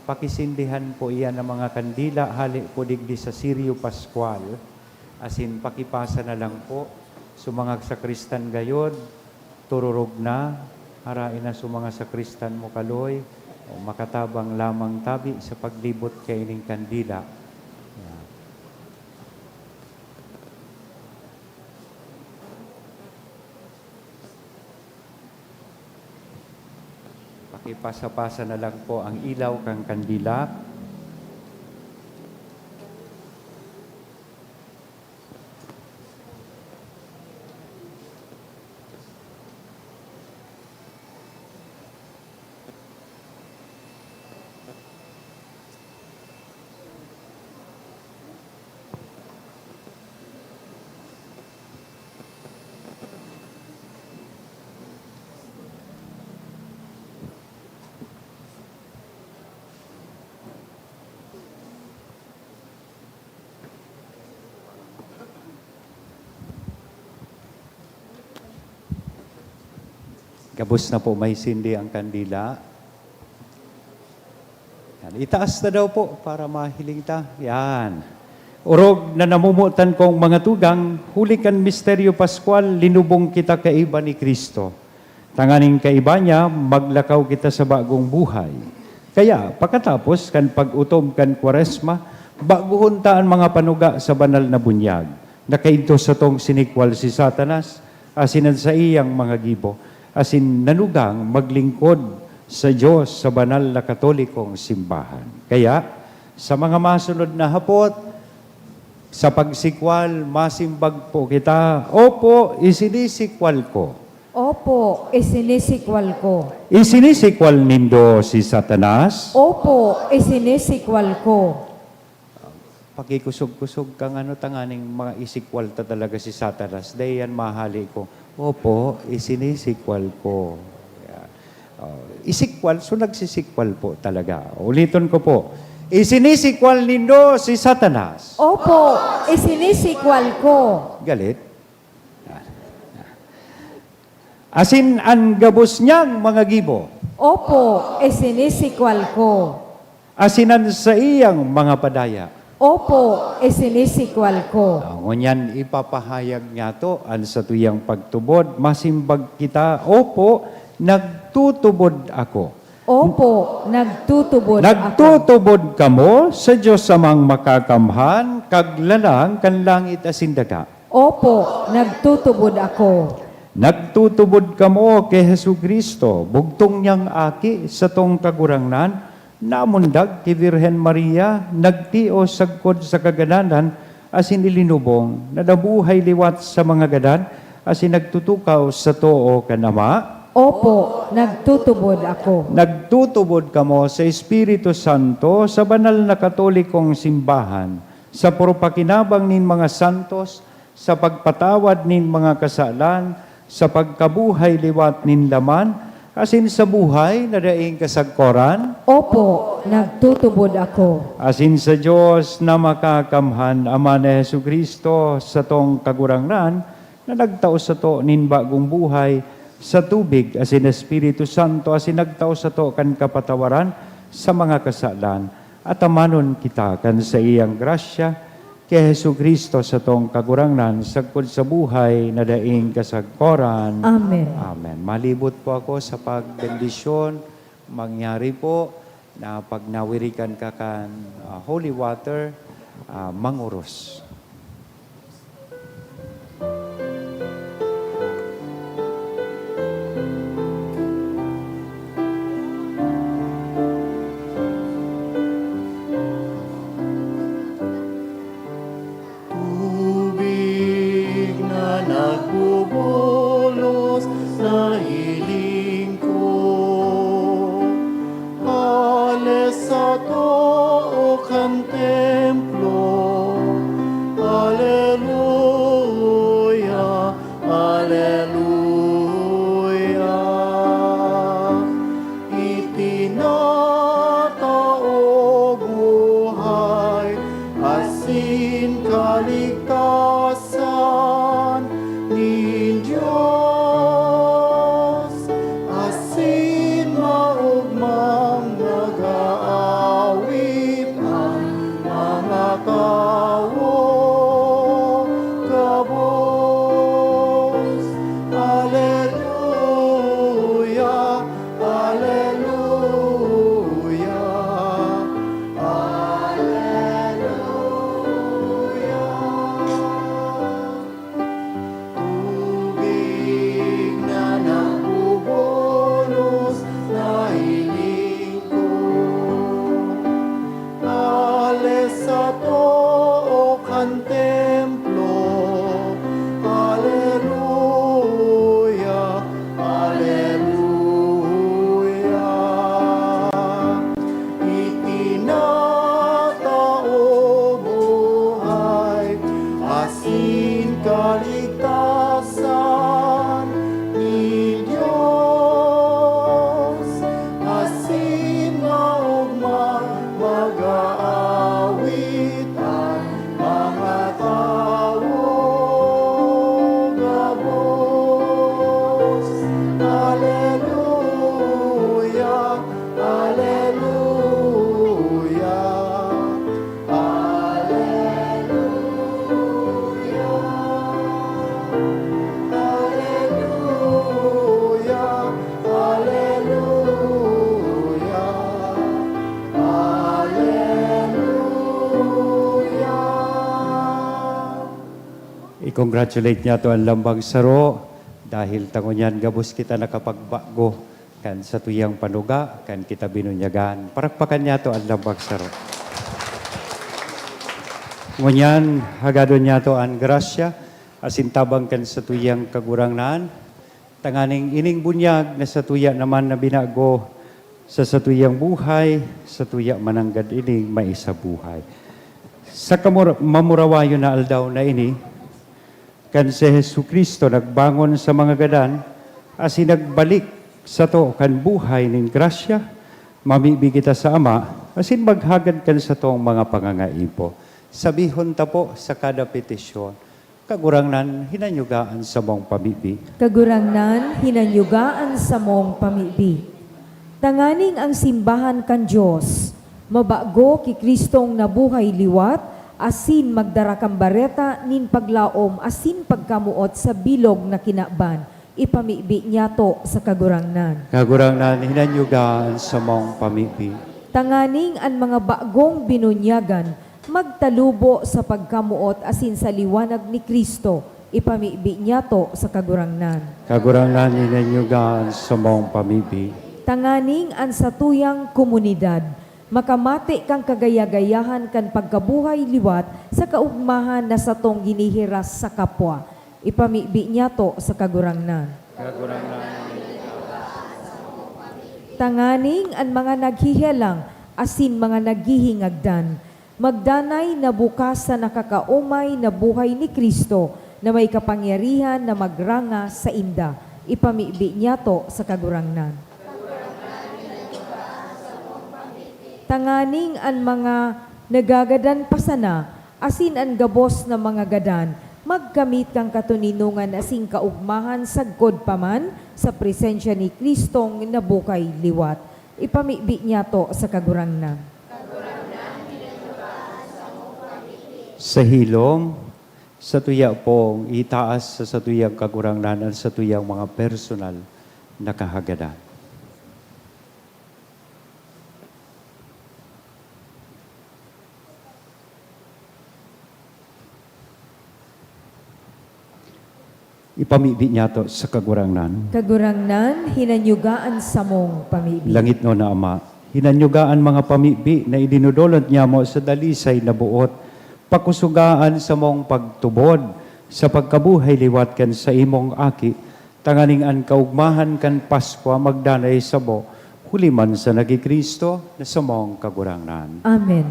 pakisindihan po iyan ang mga kandila hale po digdi sa Sirio Pascual, asin pakipasa na lang po sa mga sakristan gayod, tururog na, harae na sa mga sakristan mo kaloy, o makatabang lamang tabi sa paglibot kaining kandila. Yan. Pakipasa-pasa na lang po ang ilaw kan kandila. Gabos na po maisindi ang kandila. Yan. Itaas na daw po para mahiling ta. Yan. Orog na namomotan kong mga tugang, huli kan misteryo Paskwal, linubong kita kaiba ni Cristo. Tanganing kaiba niya, maglakaw kita sa bagong buhay. Kaya, pakatapos kan pag-otob kan Kwaresma, baguhon ta an mga panuga sa banal na bunyag. Nakaidto satong sinikwal si Satanas asin an saiyang mga gibo, asin nanugang maglingkod sa Dios sa banal na Katolikong simbahan. Kaya, sa mga masunod na hapot, sa pagsikwal, masimbag po kita, "Opo, isinisikwal ko." Opo, isinisikwal ko. Isinisikwal nindo si Satanas? Opo, isinisikwal ko. Pakikusog-kusog kang ano, tanganing maisikwal ta talaga si Satanas. Dai yan mahale ko. Opo, isinisikwal ko. Yan. Oh, isikwal, so nagsisikwal po talaga. Uliton ko po. Isinisikwal nindo si Satanas. Opo, isinisikwal ko. Galit? Asin an gabos niyang mga gibo. Opo, isinisikwal ko. Asin an saiyang mga padaya. Opo, isinisikwal ko. Ah, ngunyan ipapahayag niyato an satuyang pagtubod. Masimbag kita, "Opo, nagtutubod ako." Opo, nagtutubod ako. Nagtutubod kamo sa Dios Amang Makakamhan, Kaglalang kan langit asin daga. Opo, nagtutubod ako. Nagtutubod kamo ki Jesu-Cristo, bugtong niyang Aki, satong Kagurangnan, namundag ki Birhen Maria, nagtios sagkod sa kagadanan, asin ilinubong, na nabuhay liwat sa mga gadan, asin nagtutukaw sa too kan Ama. Opo, nagtutubod ako. Nagtutubod kamo sa Espiritu Santo, sa banal na katolikong simbahan, sa puro pakinabang nin mga santos, sa pagpatawad nin mga kasalan, sa pagkabuhay liwat nin laman, asin sa buhay na daing kasagkoran. Opo, nagtutubod ako. Asin sa Dios na Makakamhan, Ama ni Jesu-Cristo, satong Kagurangnan, na nagtao sato nin bagong buhay sa tubig asin Espiritu Santo, asin nagtao sato kan kapatawaran sa mga kasalan. Atamanon kita kan saiyang grasya, ki Jesu-Cristo, satong Kagurangnan, sagkod sa buhay na daing kasagkoran. Amen. Amen. Malibot po ako sa pagbendisyon. Mangyari po na pag nawirikan ka kan, ah, holy water, ah, manguros. Tubig na nagbubulos, nahiling ko. Hale sa too kan templo. Aleluya, aleluya. Itinatao buhay asin kaligtasan nin Dios, asin maogmang mag-aawit an mga tawo gabos. Aleluya, aleluya, aleluya. Tubig na nagbubulos, nahiling ko. Hale sa too kan templo. Aleluya, aleluya. Itinatao buhay asin kaligtasan nin Dios, asin maogmang mag-aawit an mga tawo gabos. Aleluya, aleluya, aleluya, aleluya, aleluya, aleluya. I-congratulate niyato an lambang saro, dahil ta ngunyan gabos kita nakapagbago kan satuyang panuga, kan kita binunyagan. Parakpakan niyato an lambang saro. Ngunyan, hagadon niyato an grasya asin tabang kan satuyang Kagurangnan, tanganing ining bunyag na satuya naman na binago sa satuyang buhay, satuya mananggad ining maisa buhay. Sa kamura-, mamurawayon na aldaw na ini, kan si Jesu-Cristo nagbangon sa mga gadan asin nagbalik sato kan buhay nin grasya, mamibi kita sa Ama asin maghagad kan satong mga pangangaipo. Sabihon ta po sa kada petisyon, Kagurangnan, hinanyuga an samong pamibi. Kagurangnan, hinanyuga an samong pamibi. Tanganing ang simbahan kan Dios mabago ki Cristong nabuhay liwat, asin magdara kan bareta nin paglaom asin pagkamoot sa bilog na kinaban. Ipamibi niyato sa Kagurangnan. Kagurangnan, hinanyuga an samong pamibi. Tanganing an mga bagong binunyagan magtalubo sa pagkamoot asin sa liwanag ni Cristo, ipamibi niyato sa Kagurangnan. Kagurangnan, hinanyuga an samong pamibi. Tanganing an satuyang komunidad makamate kan kagaya-gayahan kan pagkabuhay liwat sa kaugmahan na satong ginihiras sa kapwa, ipamibi niyato sa Kagurangnan. Kagurangnan. Tanganing an mga naghihelang asin mga naghihingagdan magdanay na bukas sa nakakaomay na buhay ni Cristo na may kapangyarihan na magranga sainda, ipamibi niyato sa Kagurangnan. Tanganing an mga nagagadan pa sana asin an gabos na mga gadan magkamit kan katoninongan asin kaugmahan sagkod pa man sa presensya ni Cristong nabukay liwat. Ipamibi niyato sa Kagurangnan. Sa hilom, satuya pong itaas sa satuyang Kagurangnan an satuyang mga personal na kahagadan. Ipamibi niyato sa Kagurangnan. Kagurangnan, hinanyuga an samong pamibi. Langitnon na Ama, hinanyuga an mga pamibi na idinodolot niyamo sa dalisay na boot. Pakusuga an samong pagtubod sa pagkabuhay liwat kan saimong Aki, tanganing an kaugmahan kan Paskwa magdanay sabo, huli man sa nagi Cristo na samong Kagurangnan. Amen.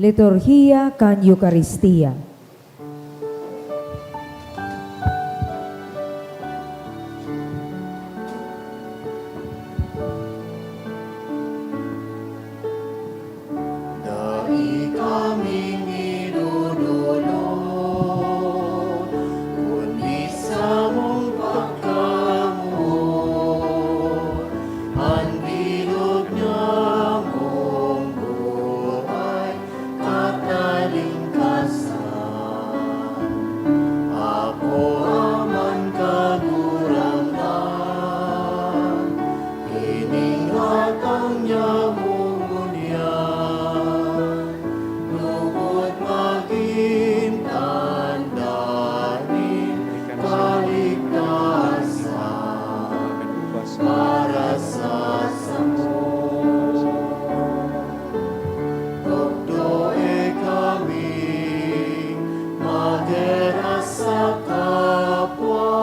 Liturhiya kan Eukaristia. Dai kaming idodolot, kundi samong pagkamoot, an bilog nyamong buhay katalingkasan. Apo, Ama, Kagurangnan, ining atang niya ngunyan, lugod magin tanda nin kaligtasan para sa samo. Tukdoe kami magheras sa kapwa,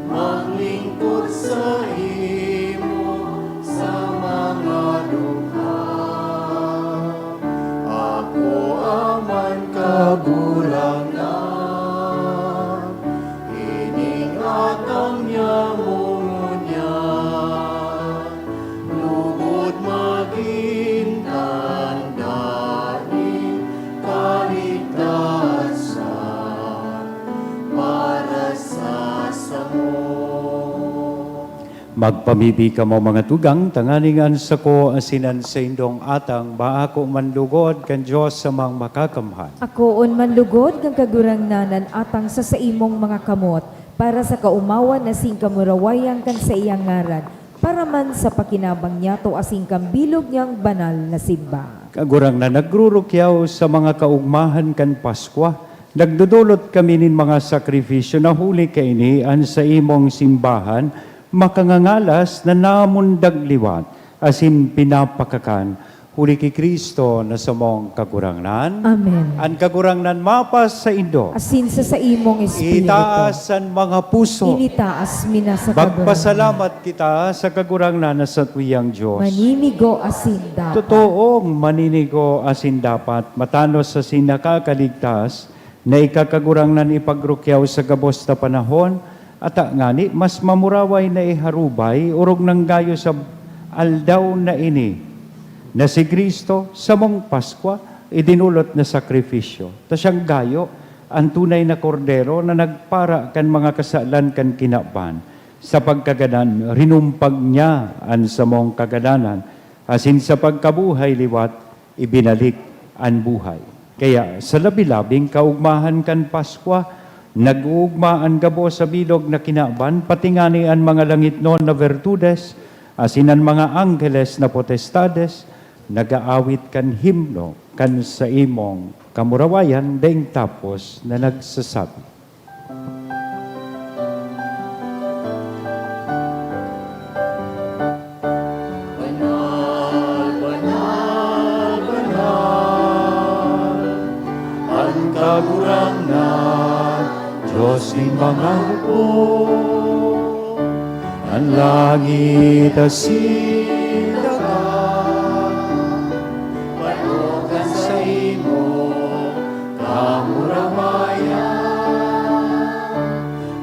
maglingkod saimo sa mga dukha. Apo, Ama, Kagurangnan, ining atang niya ngunyan, lugod magin tanda nin kaligtasan para sa samo. Magpamibi kamo, mga tugang, tanganing an sako asin an saindong atang maako man lugod kan Dios Amang Makakamhan. Akoon man lugod kan Kagurangnan an atang sa saimong mga kamot, para sa kaomawan asin kamurawayan kan saiyang ngaran, para man sa pakinabang niyato asin kan bilog niyang banal na simba. Kagurangnan, nagrurukyaw sa mga kaugmahan kan Paskwa, nagdodolot kami nin mga sakrifisyo na huli kaini an saimong simbahan makangangalas na namundag liwat asin pinapakakan, huli ki Cristo na samong Kagurangnan. Amen. An Kagurangnan mapasaindo. Asin sa saimong espiritu. Itaas an mga puso. Initaas mi na sa Kagurangnan. Magpasalamat kita sa Kagurangnan na satuyang Dios. Maninigo asin dapat. Totoong maninigo asin dapat, matanos asin nakakaligtas, na ika, Kagurangnan, ipagrukyaw sa gabos na panahon, ata ngani mas mamuraway na iharubay, orog nang gayo sa aldaw na ini, na si Cristo, samong Paskwa, idinolot na sakrifisyo. Ta siyang gayo, an tunay na Kordero na nagpara kan mga kasalan kan kinaban. Sa pagkagadan, rinumpag niya an samong kagadanan, asin sa pagkabuhay liwat, ibinalik an buhay. Kaya, sa labi-labing kaugmahan kan Paskwa, Nag-oogma an gabos sa bilog na kinaban, pati ngani an mga langitnon na bertudes, asin an mga angheles na potestades, nag-aawit kan himno kan saimong kamurawayan daing tapos na nagsasabi, "Banal, banal, banal, an Kagurangnan, Dios nin mga hukbo. An langit asin daga, baro kan saimo kamurawayan.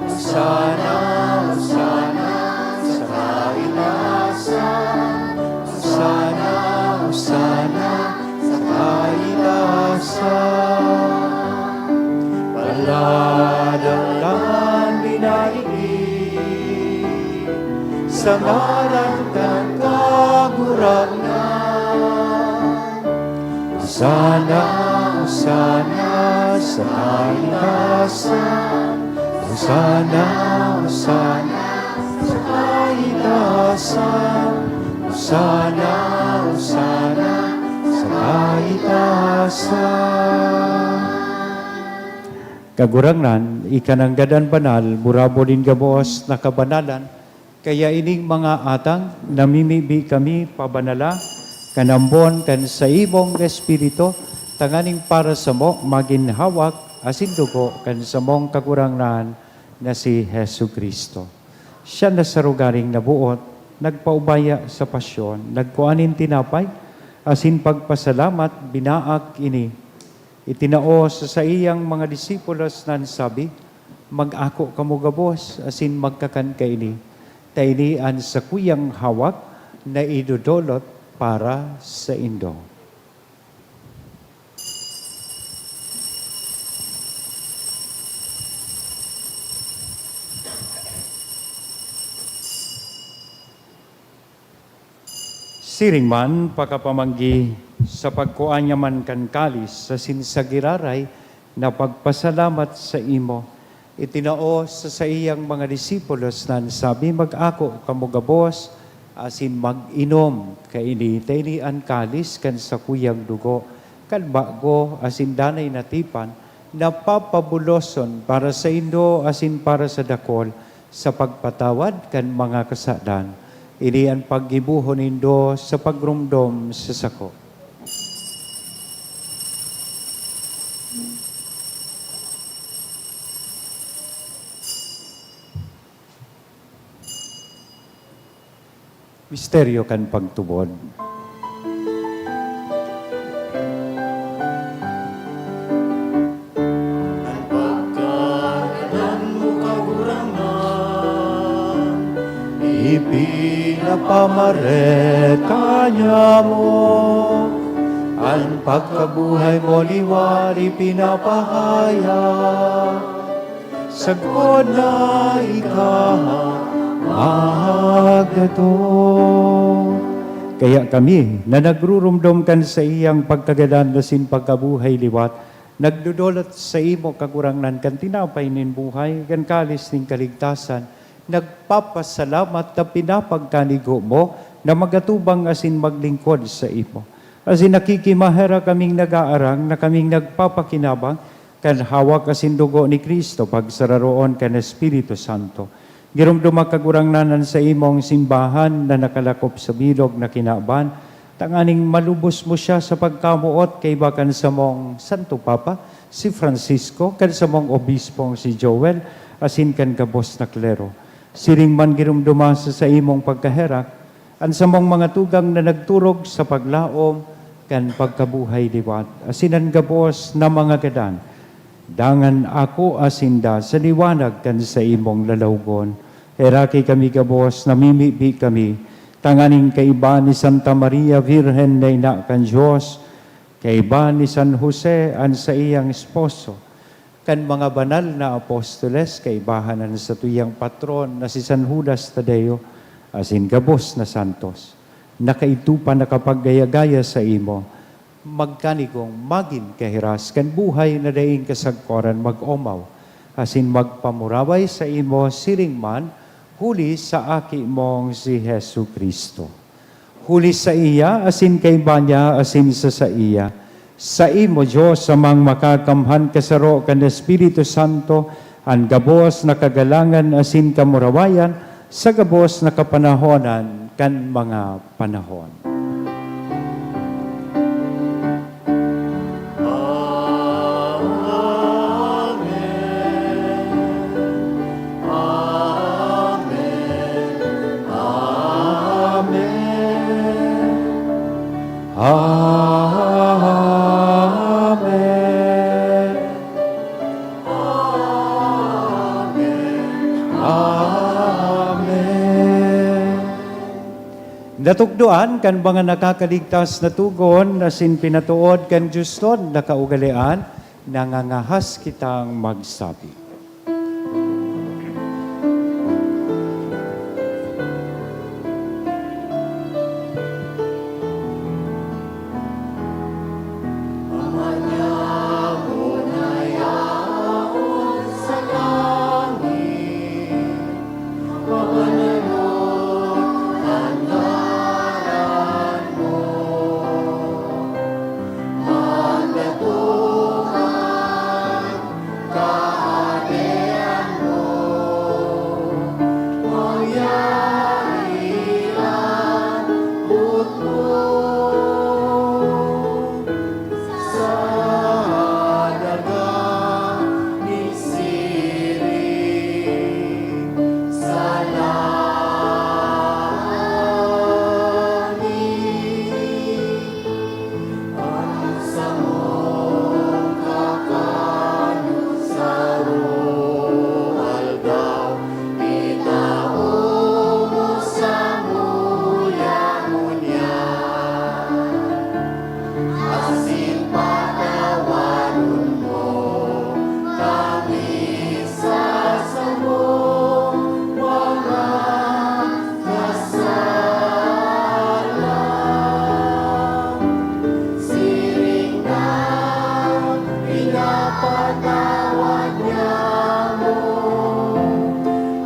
Hosana, Hosana sa kaitaasan. Hosana, Hosana sa kaitaasan. Palad an minaigin sa ngaran kan Kagurangnan. Hosana, Hosana sa kaitaasan. Hosana, Hosana sa kaitaasan. Hosana, Hosana sa kaitaasan." Kagurangnan, ika nanggad an banal, burabod nin gabos na kabanalan, kaya ining mga atang, namimibi kami pabanala kan ambon kan saimong Espiritu, tanganing para samo magin hawak asin dugo kan samong Kagurangnan na si Jesu-Cristo. Siya na sa rogaring naboot, nagpaubaya sa pasyon, nagkua nin tinapay, asin pagpasalamat, binaak ini, itinao sa saiyang mga disipulos na nagsabi, "Mag-ako kamo gabos asin magkakan kaini, ta ini an sakuyang hawak na idodolot para saindo." Siring man, pakapamanggi, sa pagkua niya man kan kalis asin sa giraray na pagpasalamat saimo, itinao sa saiyang mga disipulos na nagsabi, "Mag-ako kamo gabos asin mag-inom kaini, ta ini an kalis kan sakuyang dugo kan bago asin danay na tipan, na papabuloson para saindo asin para sa dakol sa pagpatawad kan mga kasalan. Ini an paggibohon nindo sa pagromdom sa sako." Misteryo kan pagtubod. An pagkagadan mo, Kagurangnan, ipinapamareta niamo. An pagkabuhay mo liwat ipinapahayag. Sagkod na ika magdato. Kaya kami, na nagruromdom kan saiyang pagkagadan asin pagkabuhay liwat, nagdodolot saimo, Kagurangnan, kan tinapay nin buhay, kan kalis nin kaligtasan, nagpapasalamat ta pinapagkanigo mo na magatubang asin maglingkod saimo. Asin nakikimaherak kaming nag-aarang na kaming nagpapakinabang kan hawak asin dugo ni Cristo, pagsararoon kan Espiritu Santo. Giromdoma, Kagurangnan, an saimong simbahan na nakalakop sa bilog na kinaban, tanganing malubos mo siya sa pagkamoot kaiba kan samong Santo Papa, si Francisco, kan samong Obispong si Joel, asin kan gabos na klero. Siring man giromdoma sa saimong pagkaherak, an samong mga tugang na nagturog sa paglaom kan pagkabuhay liwat, asin an gabos na mga gadan. Dangan akoa sinda sa liwanag kan saimong lalawgon. Heraki kami gabos, namimibi kami, tanganing kaiba ni Santa Maria Virgen na ina kan Dios, kaiba ni San Jose an saiyang esposo, kan mga banal na apostoles, kaibahan an satuyang patron na si San Judas Tadeo, asin gabos na santos, na kaidto pa nakapaggaya-gaya saimo, magkanigong magin kahiras kan buhay na daing kasagkoran mag-omaw, asin magpamuraway saimo siring man huli sa Aki mong si Jesu-Cristo. Huli saiya, asin kaiba niya, asin sa saiya, saimo, Dios Amang Makakamhan, kasaro kan Espiritu Santo, an gabos na kagalangan asin kamurawayan sa gabos na kapanahonan kan mga panahon. Amen. Amen. Amen. Amen. Amen. Natukdoan kan mga nakakaligtas na togon asin pinatood kan diosnon na kaugalean, nangangahas kitang magsabi. Ama nyamo na yaon sa langit, mabanalon an ngaran mo. Magdato an Kahadean mo, mangyari an boot mo sa daga nin siring sa langit. An samong kakanon sarong aldaw, itao mo samuya ngunyan. Asin patawaron mo kami sa samong mga kasala, siring na pinapatawad niamo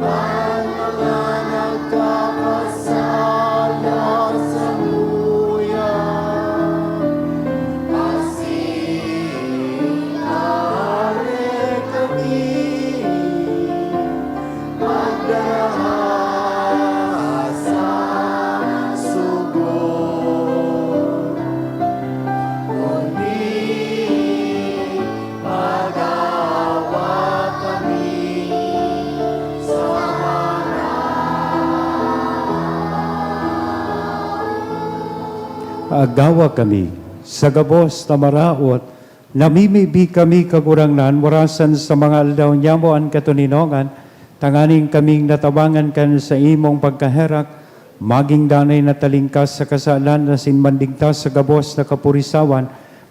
an mga nagkakasala samuya. Asin aare kami pagdaraha sa sugot, kundi mag-awa kami sa maraot. Agawa kami sa gabos na maraot. Namimibi kami, Kagurangnan, warasan sa mga aldaw nyamo an katoninongan, tanganing kaming natabangan kan saimong pagkaherak, maging danay na talingkas sa kasalan asin mandigtas sa gabos na kapurisawan,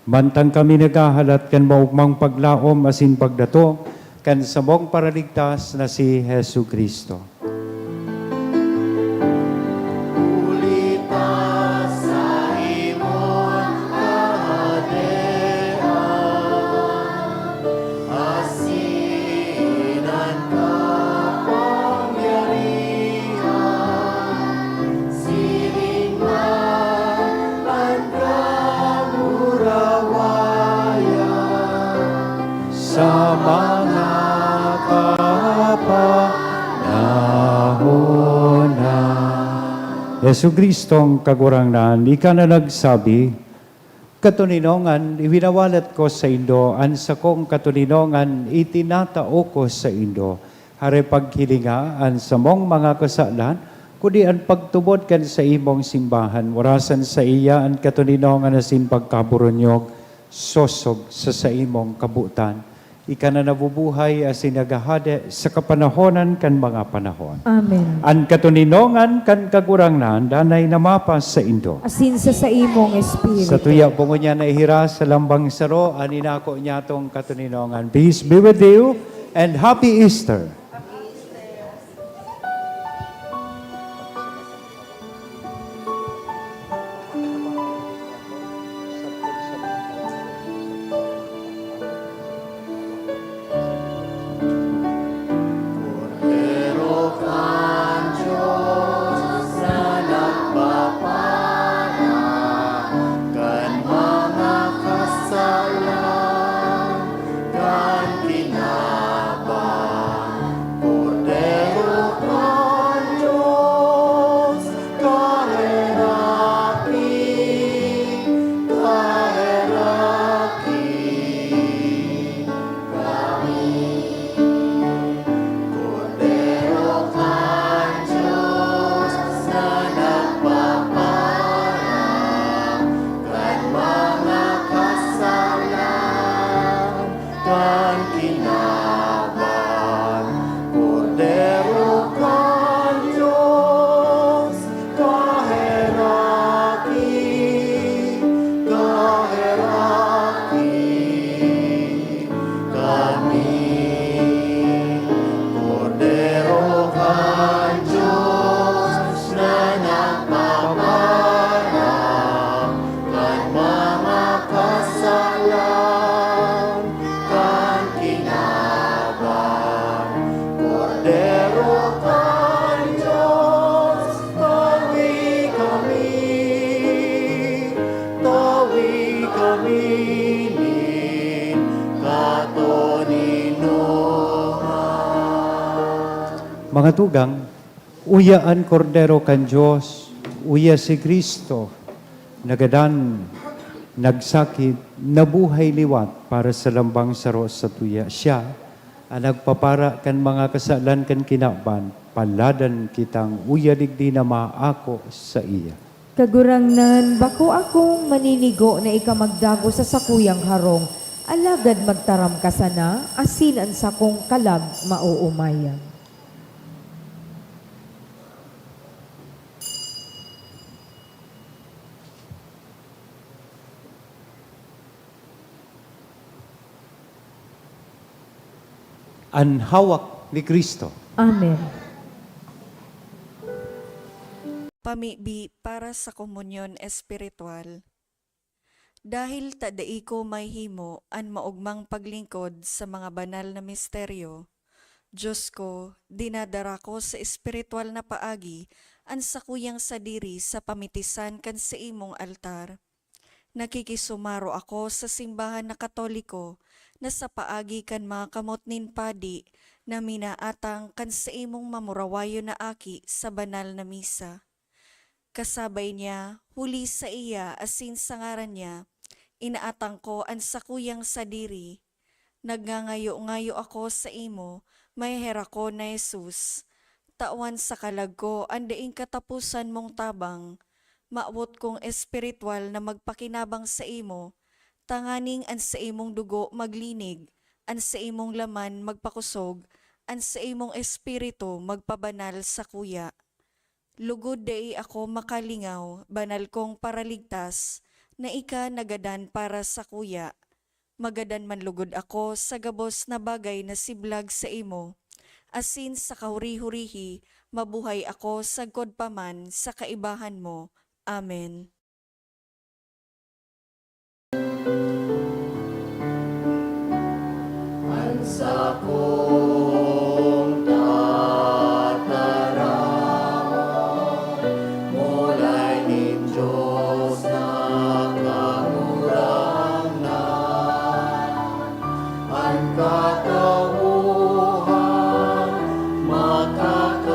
mantang kami naghahalat kan maogmang paglaom asin pagdatong kan samong Paraligtas na si Jesu-Cristo. Huli ta sa imong Kahadean asin an kapangyarihan, siring man an kamurawayan sa mga kapanahonan. Jesu-Cristong Kagurangnan, ika na nagsabi, "Katoninongan, iwinawalat ko saindo, an sakong katoninongan itinatao ko saindo." Hare paghilinga an samong mga kasalan, kundi an pagtubod kan saimong simbahan. Warasan saiya an katoninongan asin pagkaburunyog, sosog sa saimong kabotan. Ika na nabubuhay asin naghahade sa kapanahonan kan mga panahon. Amen. An katoninongan kan Kagurangnan danay na mapasaindo. Asin sa saimong espiritu. Satuya po ngunyan na ihiras sa lambang saro an inako nyatong katoninongan. Peace be with you and Happy Easter! Mga tugang, uya an Kordero kan Dios, uya si Cristo, nagadan, nagsakit, nabuhay liwat para sa lambang saro satuya. Siya an nagpapara kan mga kasalan kan kinaban, paladan kitang uya digdi na maako saiya. Kagurangnan, bako akong maninigo na ika magdagos sa sakuyang harong, alagad magtaram ka sana, asin an sakong kalag maoomayan. An hawak ni Cristo. Amen. Pamibi para sa komunyon espiritual. Dahil ta dai ko mahihimo an maogmang paglingkod sa mga banal na misteryo, Dios ko, dinadara ko sa espiritual na paagi an sakuyang sadiri sa pamitisan kan saimong altar. Nakikisumaro ako sa simbahan na Katoliko na sa paagi kan mga kamot nin padi na minaatang kan saimong mamurawayon na aki sa banal na misa. Kasabay niya, huli saiya asin sa ngaran niya, inaatang ko an sakuyang sadiri. Nagngangayo-ngayo ako saimo, maheherakon na Jesus. Tawan sa kalag ko an daing kataposan mong tabang. Mawot kong espiritual na magpakinabang saimo, tanganing an saimong dugo maglinig, an saimong laman magpakosog, an saimong espiritu magpabanal sakuya. Lugod dai ako makalingaw, banal kong Paraligtas, na ika nagadan para sakuya. Magadan man lugod ako sa gabos na bagay na siblag saimo, asin sa kahuri-hurihi, mabuhay ako sagkod pa man sa kaibahan mo. Amen. An sakong tataramon, mulay nin Dios na Kagurangnan. An katawohan makakaaram,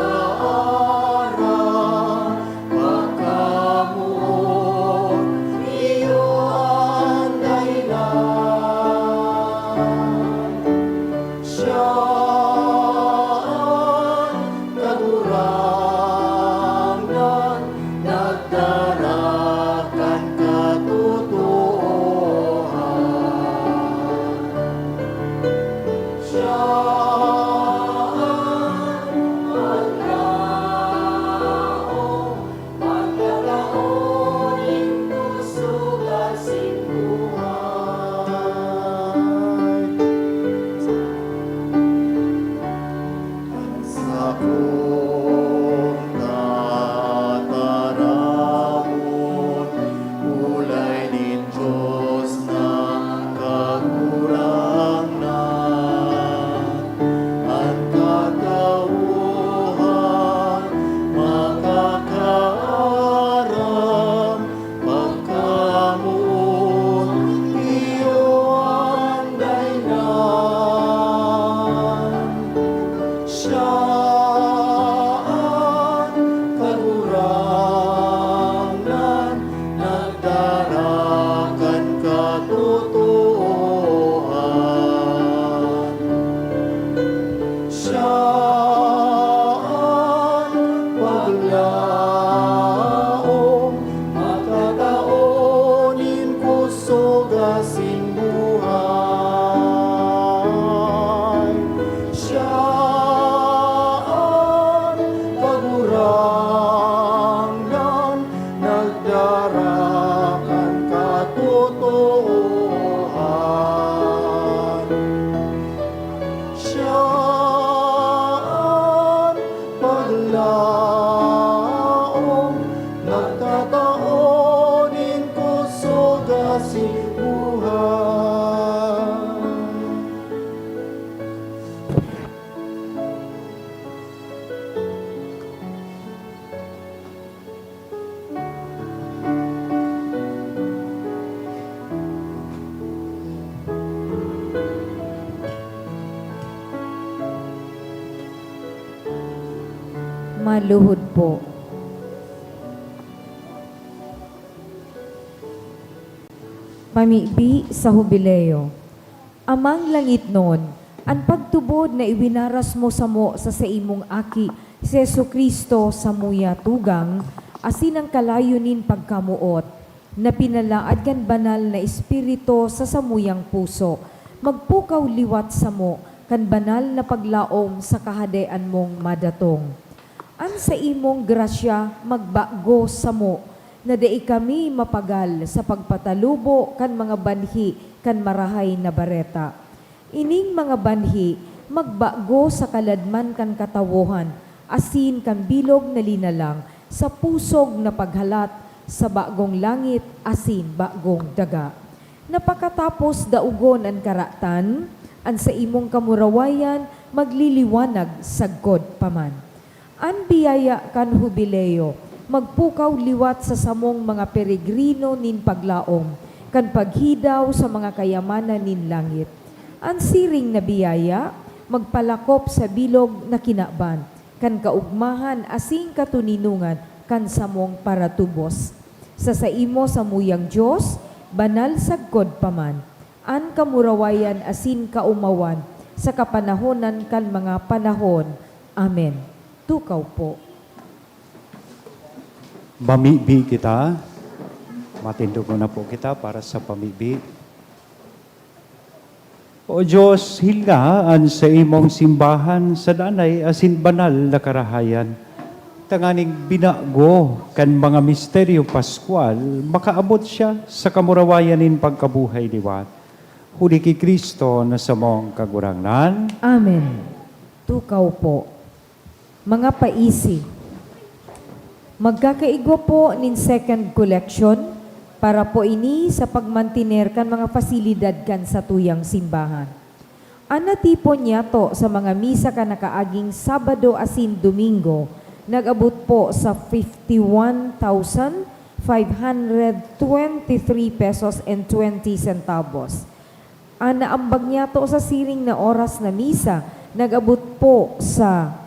pagkamoot iyo an dahilan. Siya an Kagurangnan, nagdara kan katotoohan. Siya an paglaom, pagkataon nin kusog asin buhay. An sakong tataramon, mulay nin Dios na Kagurangnan. An katawohan makakaaram, pagkamoot iyo an dahilan. Siya an Kagurangnan, nagdara kan katotoohan. Siya an paglaom, magtatao nin kusog asin buhay. Siya an Kagurangnan, nagdara kan katotoohan. Siya an paglaom, nagtatao nin kusog asin buhay. Maluhod po. Pamibi sa Hubileo. Amang langitnon, an pagtubod na iwinaras mo samo sa saimong Aki, si Jesu-Cristo, samuya tugang, asin an kalayo nin pagkamoot, na pinalaad kan Banal na Espiritu sa samuyang puso, magpukaw liwat samo kan banal na paglaom sa Kahadean mong madatong. An saimong grasya magbago samo, na dai kami mapagal sa pagpatalubo kan mga banhi kan Marahay na Bareta. Ining mga banhi magbago sa kaladman kan katawohan asin kan bilog na linalang sa pusog na paghalat sa bagong langit asin bagong daga, na pakatapos daogon an karatan, an saimong kamurawayan magliliwanag sagkod pa man. An biyaya kan Hubileo magpukaw liwat sa samong mga peregrino nin paglaom kan paghidaw sa mga kayamanan nin langit. An siring na biyaya magpalakop sa bilog na kinaban kan kaogmahan asin katoninongan kan samong paratubos. Sa saimo samuyang Dios, banal sagkod pa man, an kamurawayan asin kaomawan sa kapanahonan kan mga panahon. Amen. Tukaw po. Mamibi kita. Matindog na po kita para sa pamibi. O Diyos, hilnga an saimong simbahan sa danay asin banal na karahayan, tanganing binago kan mga misteryo paskwal, makaabot siya sa kamurawayan nin pagkabuhay liwat. Huli ki Cristo na samong Kagurangnan. Amen. Tukaw po. Mga paisi, magkakaigwa po nin second collection para po ini sa pagmantiner kan mga pasilidad kan satuyang simbahan. An natipon niyato sa mga misa kan nakaaging Sabado asin Domingo nag-abot po sa fifty one thousand five hundred twenty three pesos and twenty centavos. An naambag niyato sa siring na oras na misa nag-abot po sa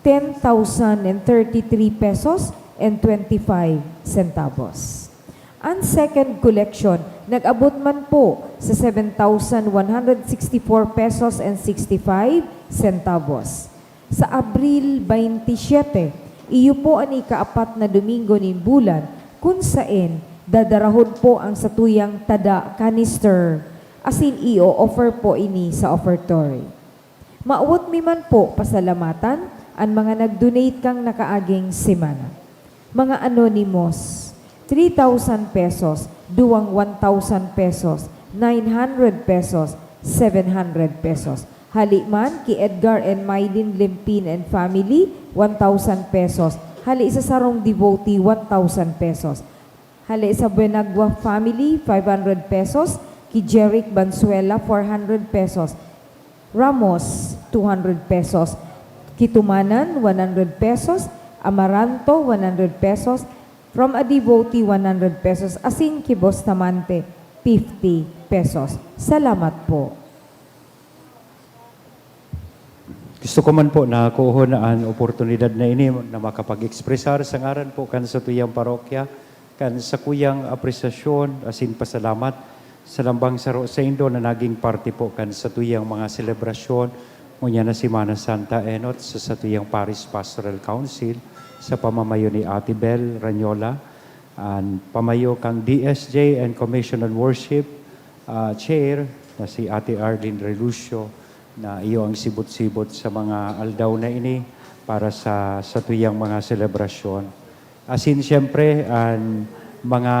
ten thousand and thirty three pesos and twenty five centavos. An second collection nag-abot man po sa seven thousand one hundred sixty four pesos and sixty five centavos. Sa Abril baynte siyete, iyo po an ikaapat na Domingo nin bulan, kun saen dadarahon po ang satuyang tada canister, asin i-o-offer po ini sa offertory. Mawot mi man po pasalamatan an mga nag-donate kan nakaaging semana. Mga anonymous, three thousand pesos, duwang one thousand pesos, nine hundred pesos, seven hundred pesos. Hali man ki Edgar and Maylin Limpin and family, one thousand pesos. Hali sa sarong devotee, one thousand pesos. Hali sa Buenagua family, five hundred pesos. Ki Jeric Banzuela, four hundred pesos. Ramos, two hundred pesos. Kitumanan, one hundred pesos. Amaranto, one hundred pesos. From a devotee, one hundred pesos. Asin ki Bustamante, fifty pesos. Salamat po. Gusto ko man po na kuhon an oportunidad na ini na makapag-ekspresar sa ngaran po kan satuyang parokya, kan sakuyang apresasyon asin pasalamat sa lambang saro saindo na naging parte po kan satuyang mga selebrasyon ngunyan na Semana Santa enot sa satuyang Parish Pastoral Council sa pamamayo ni Ate Bel Ranyola, an pamayo kan D S J and Commission on Worship, ah, Chair na si Ate Arlene Relucio, na iyo ang sibot-sibot sa mga aldaw na ini para sa satuyang mga selebrasyon. Asin siyempre, an mga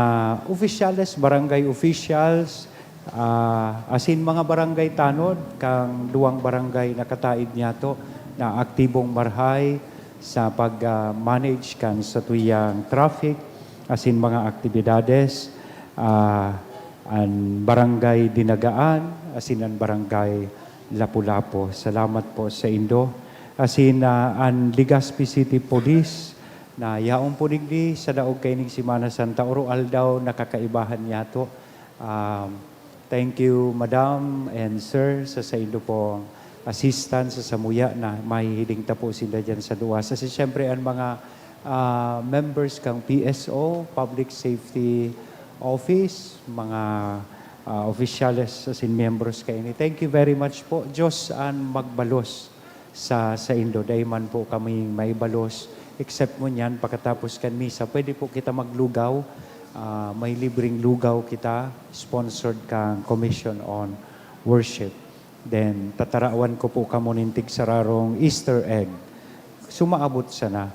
opisyales, barangay officials, ah, asin mga barangay tanod, kan duwang barangay na kataid niyato na aktibong marahay sa pag, ah, manage kan satuyang traffic asin mga aktibidades, ah, an Barangay Dinagaan asin an Barangay Lapu-Lapu. Salamat po saindo. Asin, ah, an Legazpi City Police na yaon po digdi sa daog kaining Semana Santa, oro-aldaw, nakakaibahan niyato. Um, thank you, Madam and Sir, sa saindo pong assistance sa samuya na mahihiling ta po sinda diyan sa luwas. Kasi siyempre, ang mga, ah, members kang P S O, Public Safety Office, mga, ah, opisyales asin miyembros kaini. Thank you very much po. Diyos an magbalos sa saindo. Dai man po kami maibalos, except ngunyan, pakatapos kan misa, pwede po kita maglugaw. Ah, may libreng lugaw kita, sponsored kang Commission on Worship. Then, tatarawan ko po kamo nin tigsararong Easter egg. Sumaabot sana.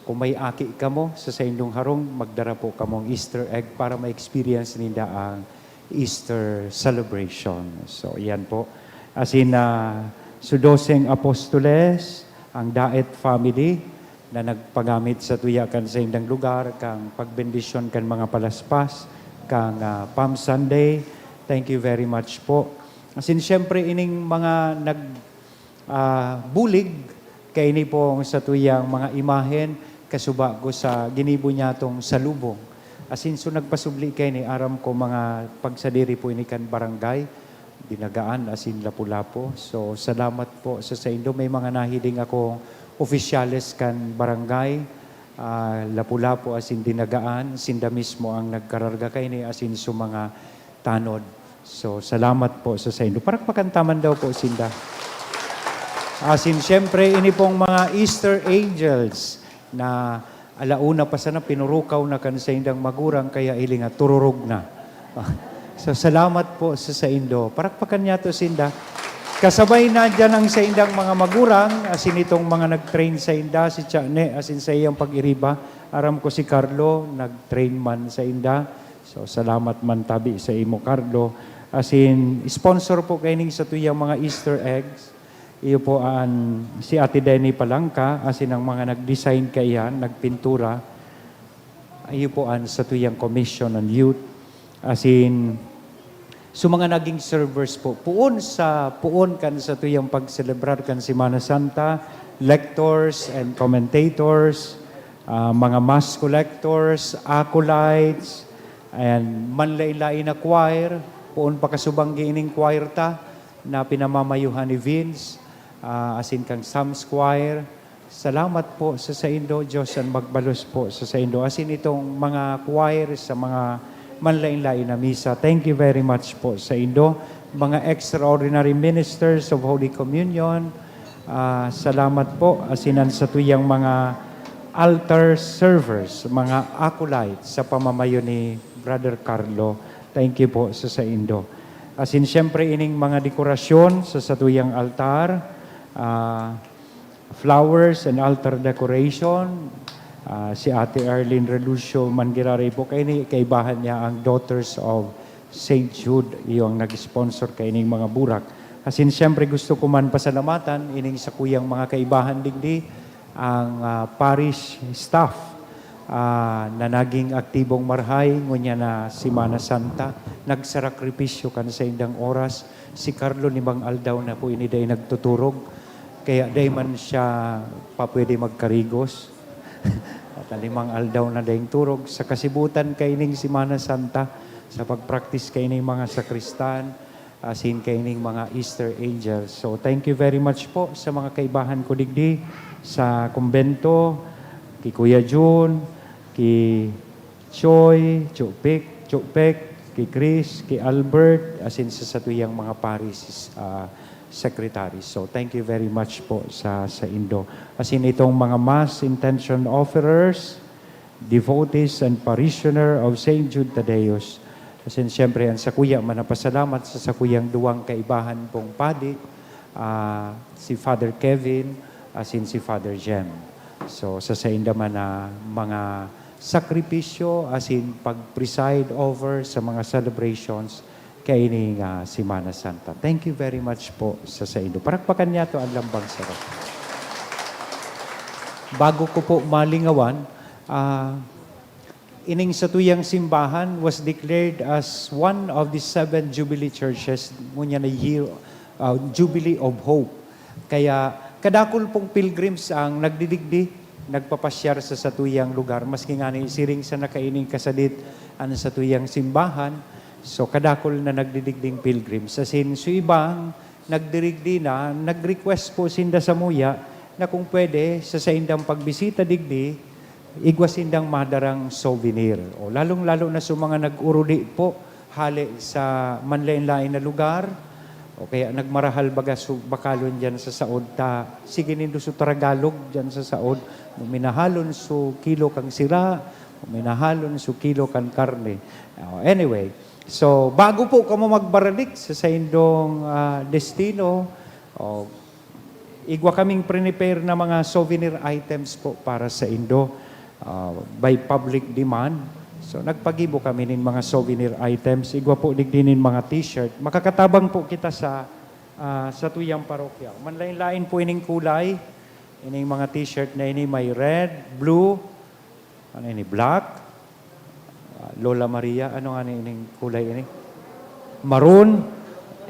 Kung may aki kamo sa saindong harong, magdara po kamong Easter egg para ma-experience ninda ang Easter celebration. So, iyan po. Asin, ah, su doseng apostoles, ang Daet family, na nagpagamit sa tuya kan saindang lugar, kang pagbendisyon kan mga palaspas, kang, ah, Palm Sunday. Thank you very much po. Asin, siyempre, ining mga nag, ah, bulig kaini pong satuyang mga imahen, kasuba ko sa ginibo niyatong salubong. Asin, so nagpasubli kaini, aram ko mga pagsadiri po ini kan barangay, Dinagaan asin Lapu-Lapu. So, salamat po sa saindo. May mga nahiling akong opisyales kan barangay, ah, Lapu-Lapu asin Dinagaan. Sinda mismo ang nagkararga kaini asin sa mga tanod. So, salamat po sa saindo. Parakpakan ta man daw po sinda. Asin, siyempre, ini pong mga Easter Angels na alauna pa sana, pinurukaw na kan saindang magurang, kaya hiling nga, tururog na. So, salamat po sa saindo. Parakpakan niyato sinda. Kasabay na diyan ang saindang mga magurang, asin itong mga nag-train sainda, si Tia Ne, asin sa iyang pag-iriba. Aram ko si Carlo, nag-train man sainda. So, salamat man tabi sa imo, Carlo. Asin, sponsor po kaining satuyang mga Easter eggs. Iyo po an si Ate Denny Palangka, asin ang mga nag-design kaiyan, nagpintura. Iyo po an satuyang Commission on Youth. Asin, so mga naging servers po, puon sa, puon kan satuyang pagselebrar kan Semana Santa, lectors and commentators, ah, mga mass collectors, acolytes, and manlain-lain na choir, puon pakasubanggi ining choir ta, na pinamamayuhan ni Vince, ah, asin kang Sam's Choir. Salamat po sa saindo, Diyos an magbalos po sa saindo. Asin itong mga choir sa mga manlain-lain na misa. Thank you very much po saindo. Mga extraordinary ministers of Holy Communion, ah, salamat po. Asin an satuyang mga altar servers, mga acolytes sa pamamayo ni Brother Carlo. Thank you po sa saindo. Asin siyempre ining mga dekorasyon sa satuyang altar, ah, flowers and altar decoration. Ah, si Ate Arlene Relucio man giraray po kaini, kaibahan niya ang Daughters of Saint Jude, iyo ang nag-sponsor kaining mga burak. Asin siyempre gusto ko man pasalamatan ining sakuyang mga kaibahan digdi, ang, ah, parish staff, ah, na naging aktibong marahay ngunyan na Semana Santa, nagsakripisyo kan saindang oras. Si Carlo, limang aldaw na po ini dai nagtuturog, kaya dai man siya pa pwede magkarigos. At limang aldaw na daing turog sa kasibutan kaining Semana Santa, sa pagpraktis kaining mga sakristan, asin kaining mga Easter Angels. So, thank you very much po sa mga kaibahan ko digdi sa kumbento, ki Kuya Jun, ki Choi, Chupik, Chupek, ki Chris, ki Albert, asin sa satuyang mga parish, ah, secretaries. So, thank you very much po sa saindo. Asin itong mga mass intention offerers, devotees and parishioner of Saint Jude Thaddeus. Asin siyempre, ang sakuya man napasalamat sa sakuyang duwang kaibahan pong padi, ah, si Father Kevin, asin si Father Jem. So, sa sainda man na mga sakripisyo, asin pag-preside over sa mga celebrations, kaini nga Semana Santa. Thank you very much po sa saindo. Parakpakan niyato an lambang saro. Bago ko po malingawan, ah, ining satuyang simbahan was declared as one of the seven Jubilee churches, ngunyan na year, ah, Jubilee of Hope. Kaya kadakul pong pilgrims ang nagdidigdi, nagpapasyar sa satuyang lugar, maski ngani siring sana kaining kasadit an satuyang simbahan. So, kadakul na nagdidigding pilgrims. Asin, so ibang nagdirigdi na, nag-request po sinda samuya na kung pwede, sa saindang pagbisita digdi, igwa sindang madarang souvenir. O, lalong-lalo na sa mga nag-urudi po, hale sa manlain-lain na lugar, o kaya nagmarahal baga su-, bakalon diyan sa saod ta, sige nindo su Tagalog diyan sa saod, kung minahalon su kilo kan sira, kung minahalon su kilo kan karne. O, anyway, so, bago po kamo magbaradik sa saindong, ah, destino, o, igwa kaming prepare na mga souvenir items po para saindo, ah, by public demand. So, nagpagibo kami nin mga souvenir items. Igwa po digdi nin mga t-shirt. Makakatabang po kita sa, ah, satuyang parokya. Manlain-lain po ining kulay. Ining mga t-shirt na ini may red, blue, ano ini, black, ah, Lola Maria, ano nga ni ining kulay ini? Maroon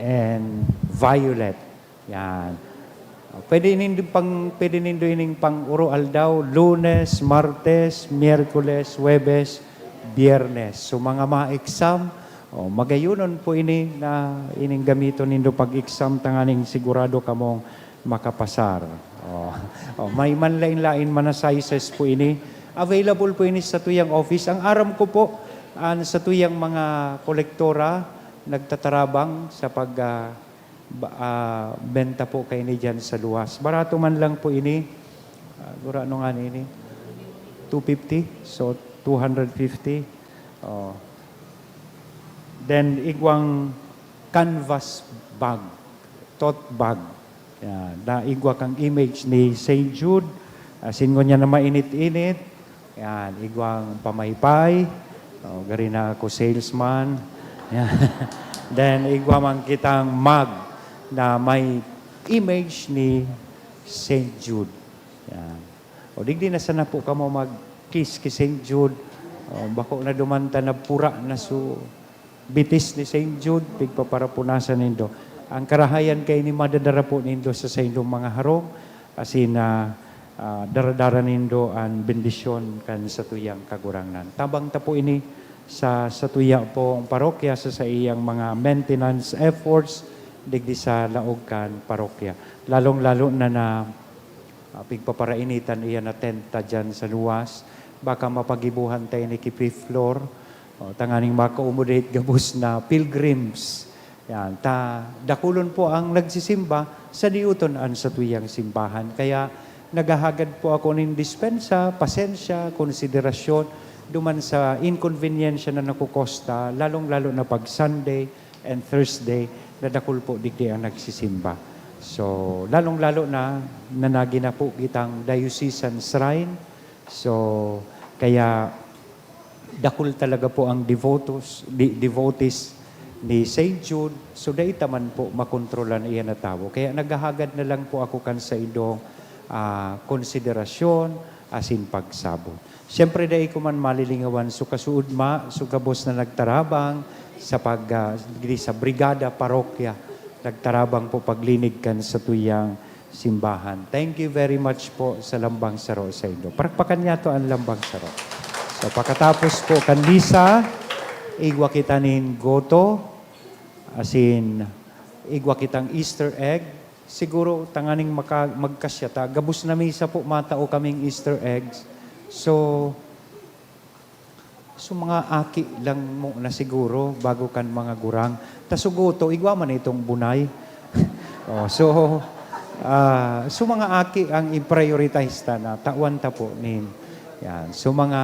and violet. Yan. Ah, pwede nindo pang, pwede nindo ining pang-uro aldaw, Lunes, Martes, Miyerkules, Huwebes, Biyernes. So, mga ma-exam, o, magayonon po ini na ining gamiton nindo pag-exam tanganing sigurado kamong makapasar. O, o, may manlain-lain man na sizes po ini. Available po ini sa tuyang office. Ang aram ko po, an sa tuyang mga kolektora, nagtatarabang sa pag, ah, ba-, ah, benta po kaini diyan sa luwas. Barato man lang po ini. Ah, gurano nga ini? Two fifty? So, two hundred fifty. O. Then, igwang canvas bag, tote bag. Yan. Na igwa kang image ni Saint Jude. Asin ngunyan na mainit-init. Yan. Igwang pamaypay. O, gari na ako salesman. Yan. Then, igwa man kitang mug na may image ni Saint Jude. Yan. O, digdi na sana po kamo mag-kiss ki Saint Jude. O, bako na duman ta nagpura na su bitis ni Saint Jude, pigpaparapunasan nindo. Ang karahayan kaini madadara po nindo sa saindong mga harong, asin, ah, ah, daradara nindo an bendisyon kan satuyang Kagurangnan. Tabang ta po ini sa satuya pong parokya sa saiyang mga maintenance efforts digdi sa laog kan parokya. Lalong-lalo na na, ah, pigpaparainitan iyan na tent ta diyan sa luwas. Baka mapagibuhan ta ini ki fifth floor, o, tanganing maka-accommodate gabos na pilgrims. Yan, ta, dakulon po ang nagsisimba, sadioton an satuyang simbahan. Kaya naghahagad po ako nin dispensa, pasensya, konsiderasyon, duman sa inkonbeniensya na nakokosta, lalong-lalo na pag Sunday and Thursday, na dakul po digdi ang nagsisimba. So, lalong-lalo na, na nagi na po kitang diocesan shrine. So, kaya dakul talaga po ang devotos, di-, devotees ni Saint Jude. So, dai ta man po makontrolan iyan na tawo. Kaya naghahagad na lang po ako kan saindong, ah, konsiderasyon asin pagsabot. Siyempre, dai ko man malilingawan so kasuodma, so gabos na nagtarabang sa pag, ah, di sa brigada, parokya, nagtarabang po paglinig kan satuyang simbahan. Thank you very much po sa lambang saro saindo. Palakpakan niyato an lambang saro. So, pakatapos po kan misa, igwa kita nin goto, asin igwa kitang Easter egg. Siguro, tanganing maka-, magkasya ta, gabos na misa po, matao kaming Easter eggs. So, so, mga aki lang muna siguro, bago kan mga gurang. Ta su goto, igwa man itong bunay. Oh, so, ah, so, mga aki ang i-prioritize ta na tawan ta po nin. Yan. So, mga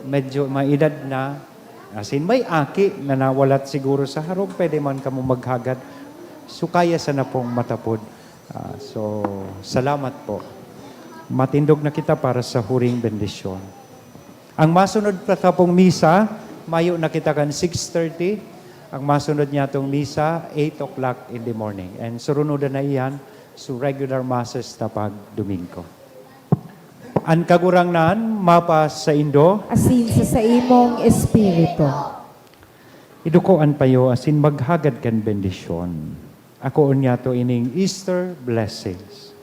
medyo may edad na, asin may aki na nawalat siguro sa harong, pwede man kamo maghagad. So, kaya sana pong matapod. Ah, so, salamat po. Matindog na kita para sa huring bendisyon. Ang masunod pa ta pong misa, mayo na kita kan six thirty. Ang masunod niyatong misa, eight o'clock in the morning. And surunodan na iyan, so regular masses ta pag Domingo. An Kagurangnan mapasaindo. Asin sa saimong espiritu. Iduko an payo asin maghagad kan bendisyon. Akoon niyato ining Easter blessings.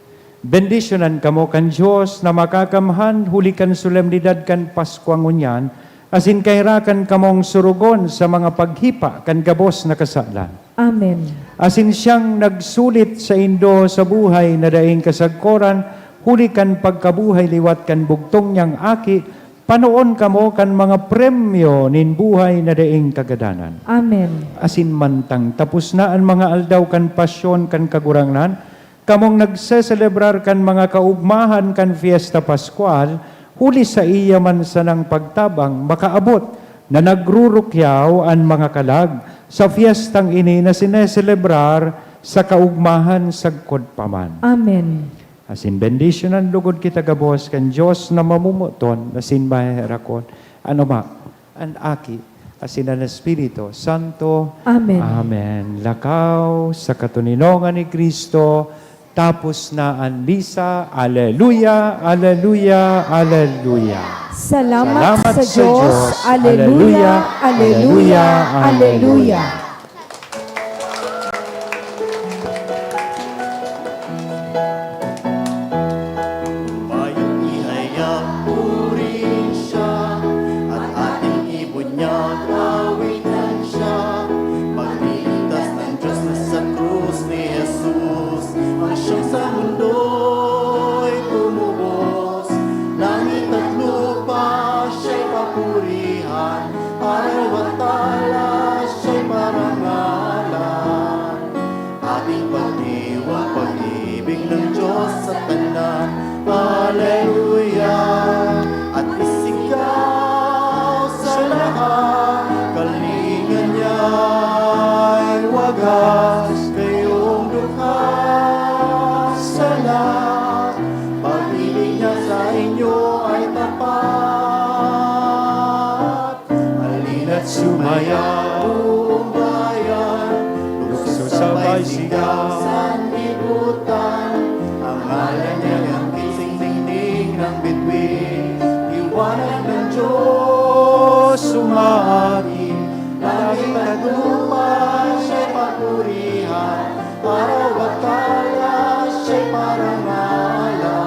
Bendisyonan kamo kan Dios na Makakamhan huli kan solemnidad kan Paskwa ngunyan, asin kahirakan kamong surugon sa mga paghipa kan gabos na kasalan. Amen. Asin siyang nagsulit saindo sa buhay na daing kasagkoran, huli kan pagkabuhay liwat kan bugtong niyang Aki, panoon kamo kan mga premyo nin buhay na daing kagadanan. Amen. Asin mantang tapos na an mga aldaw kan pasyon kan Kagurangnan, kamong nagseselebrar kan mga kaugmahan kan Fiesta Pascual, huli saiya man sanang pagtabang makaabot na nagrurukyaw an mga kalag sa fiestang ini na sineselebrar sa kaugmahan sagkod pa man. Amen. Asin bendisyonan lugod kita gabos kan Dios na mamomoton asin maheherakon. An Ama, an Aki, asin an Espiritu Santo. Amen. Amen. Lakaw sa katoninongan ni Cristo, tapos na an misa. Aleluya, aleluya, aleluya. Salamat, Salamat sa sa Diyos. Diyos. Aleluya, Aleluya, aleluya, aleluya. aleluya. Mayong ihayag purihin siya, at ating ibunyag awitan siya. Magliligtas ng Diyos na sa krus ni Jesus, ang siyang sa mundo'y tumubos. Langit at lupa siya'y papurihan, araw at talas siya'y parangalan. Ating pagdiwang pag-ibig ng Diyos sa tanan. Aleluya! At isigaw sa lahat, kalinga niya'y wagas, kayong dukha sa lahat. Pag-ibig niya sa inyo ay tapat. Halina't sumayaw, buong bayan, lukso sabay sigaw, sanlibutan. Ang ngalan niya, ang gising ningning ng bituin, liwanag ng Diyos umaagi. Langit at lupa siya'y papurihan, araw at talas siya'y parangalan.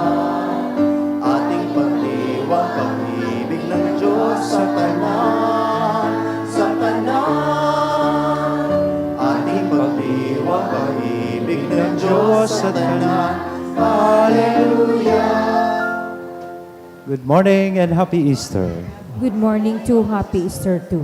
Ating pagdiwang pag-ibig ng Diyos sa tanan, sa tanan. Ating pagdiwang pag-ibig ng Diyos sa tanan. Aleluya! Good morning and happy Easter. Good morning to happy Easter too.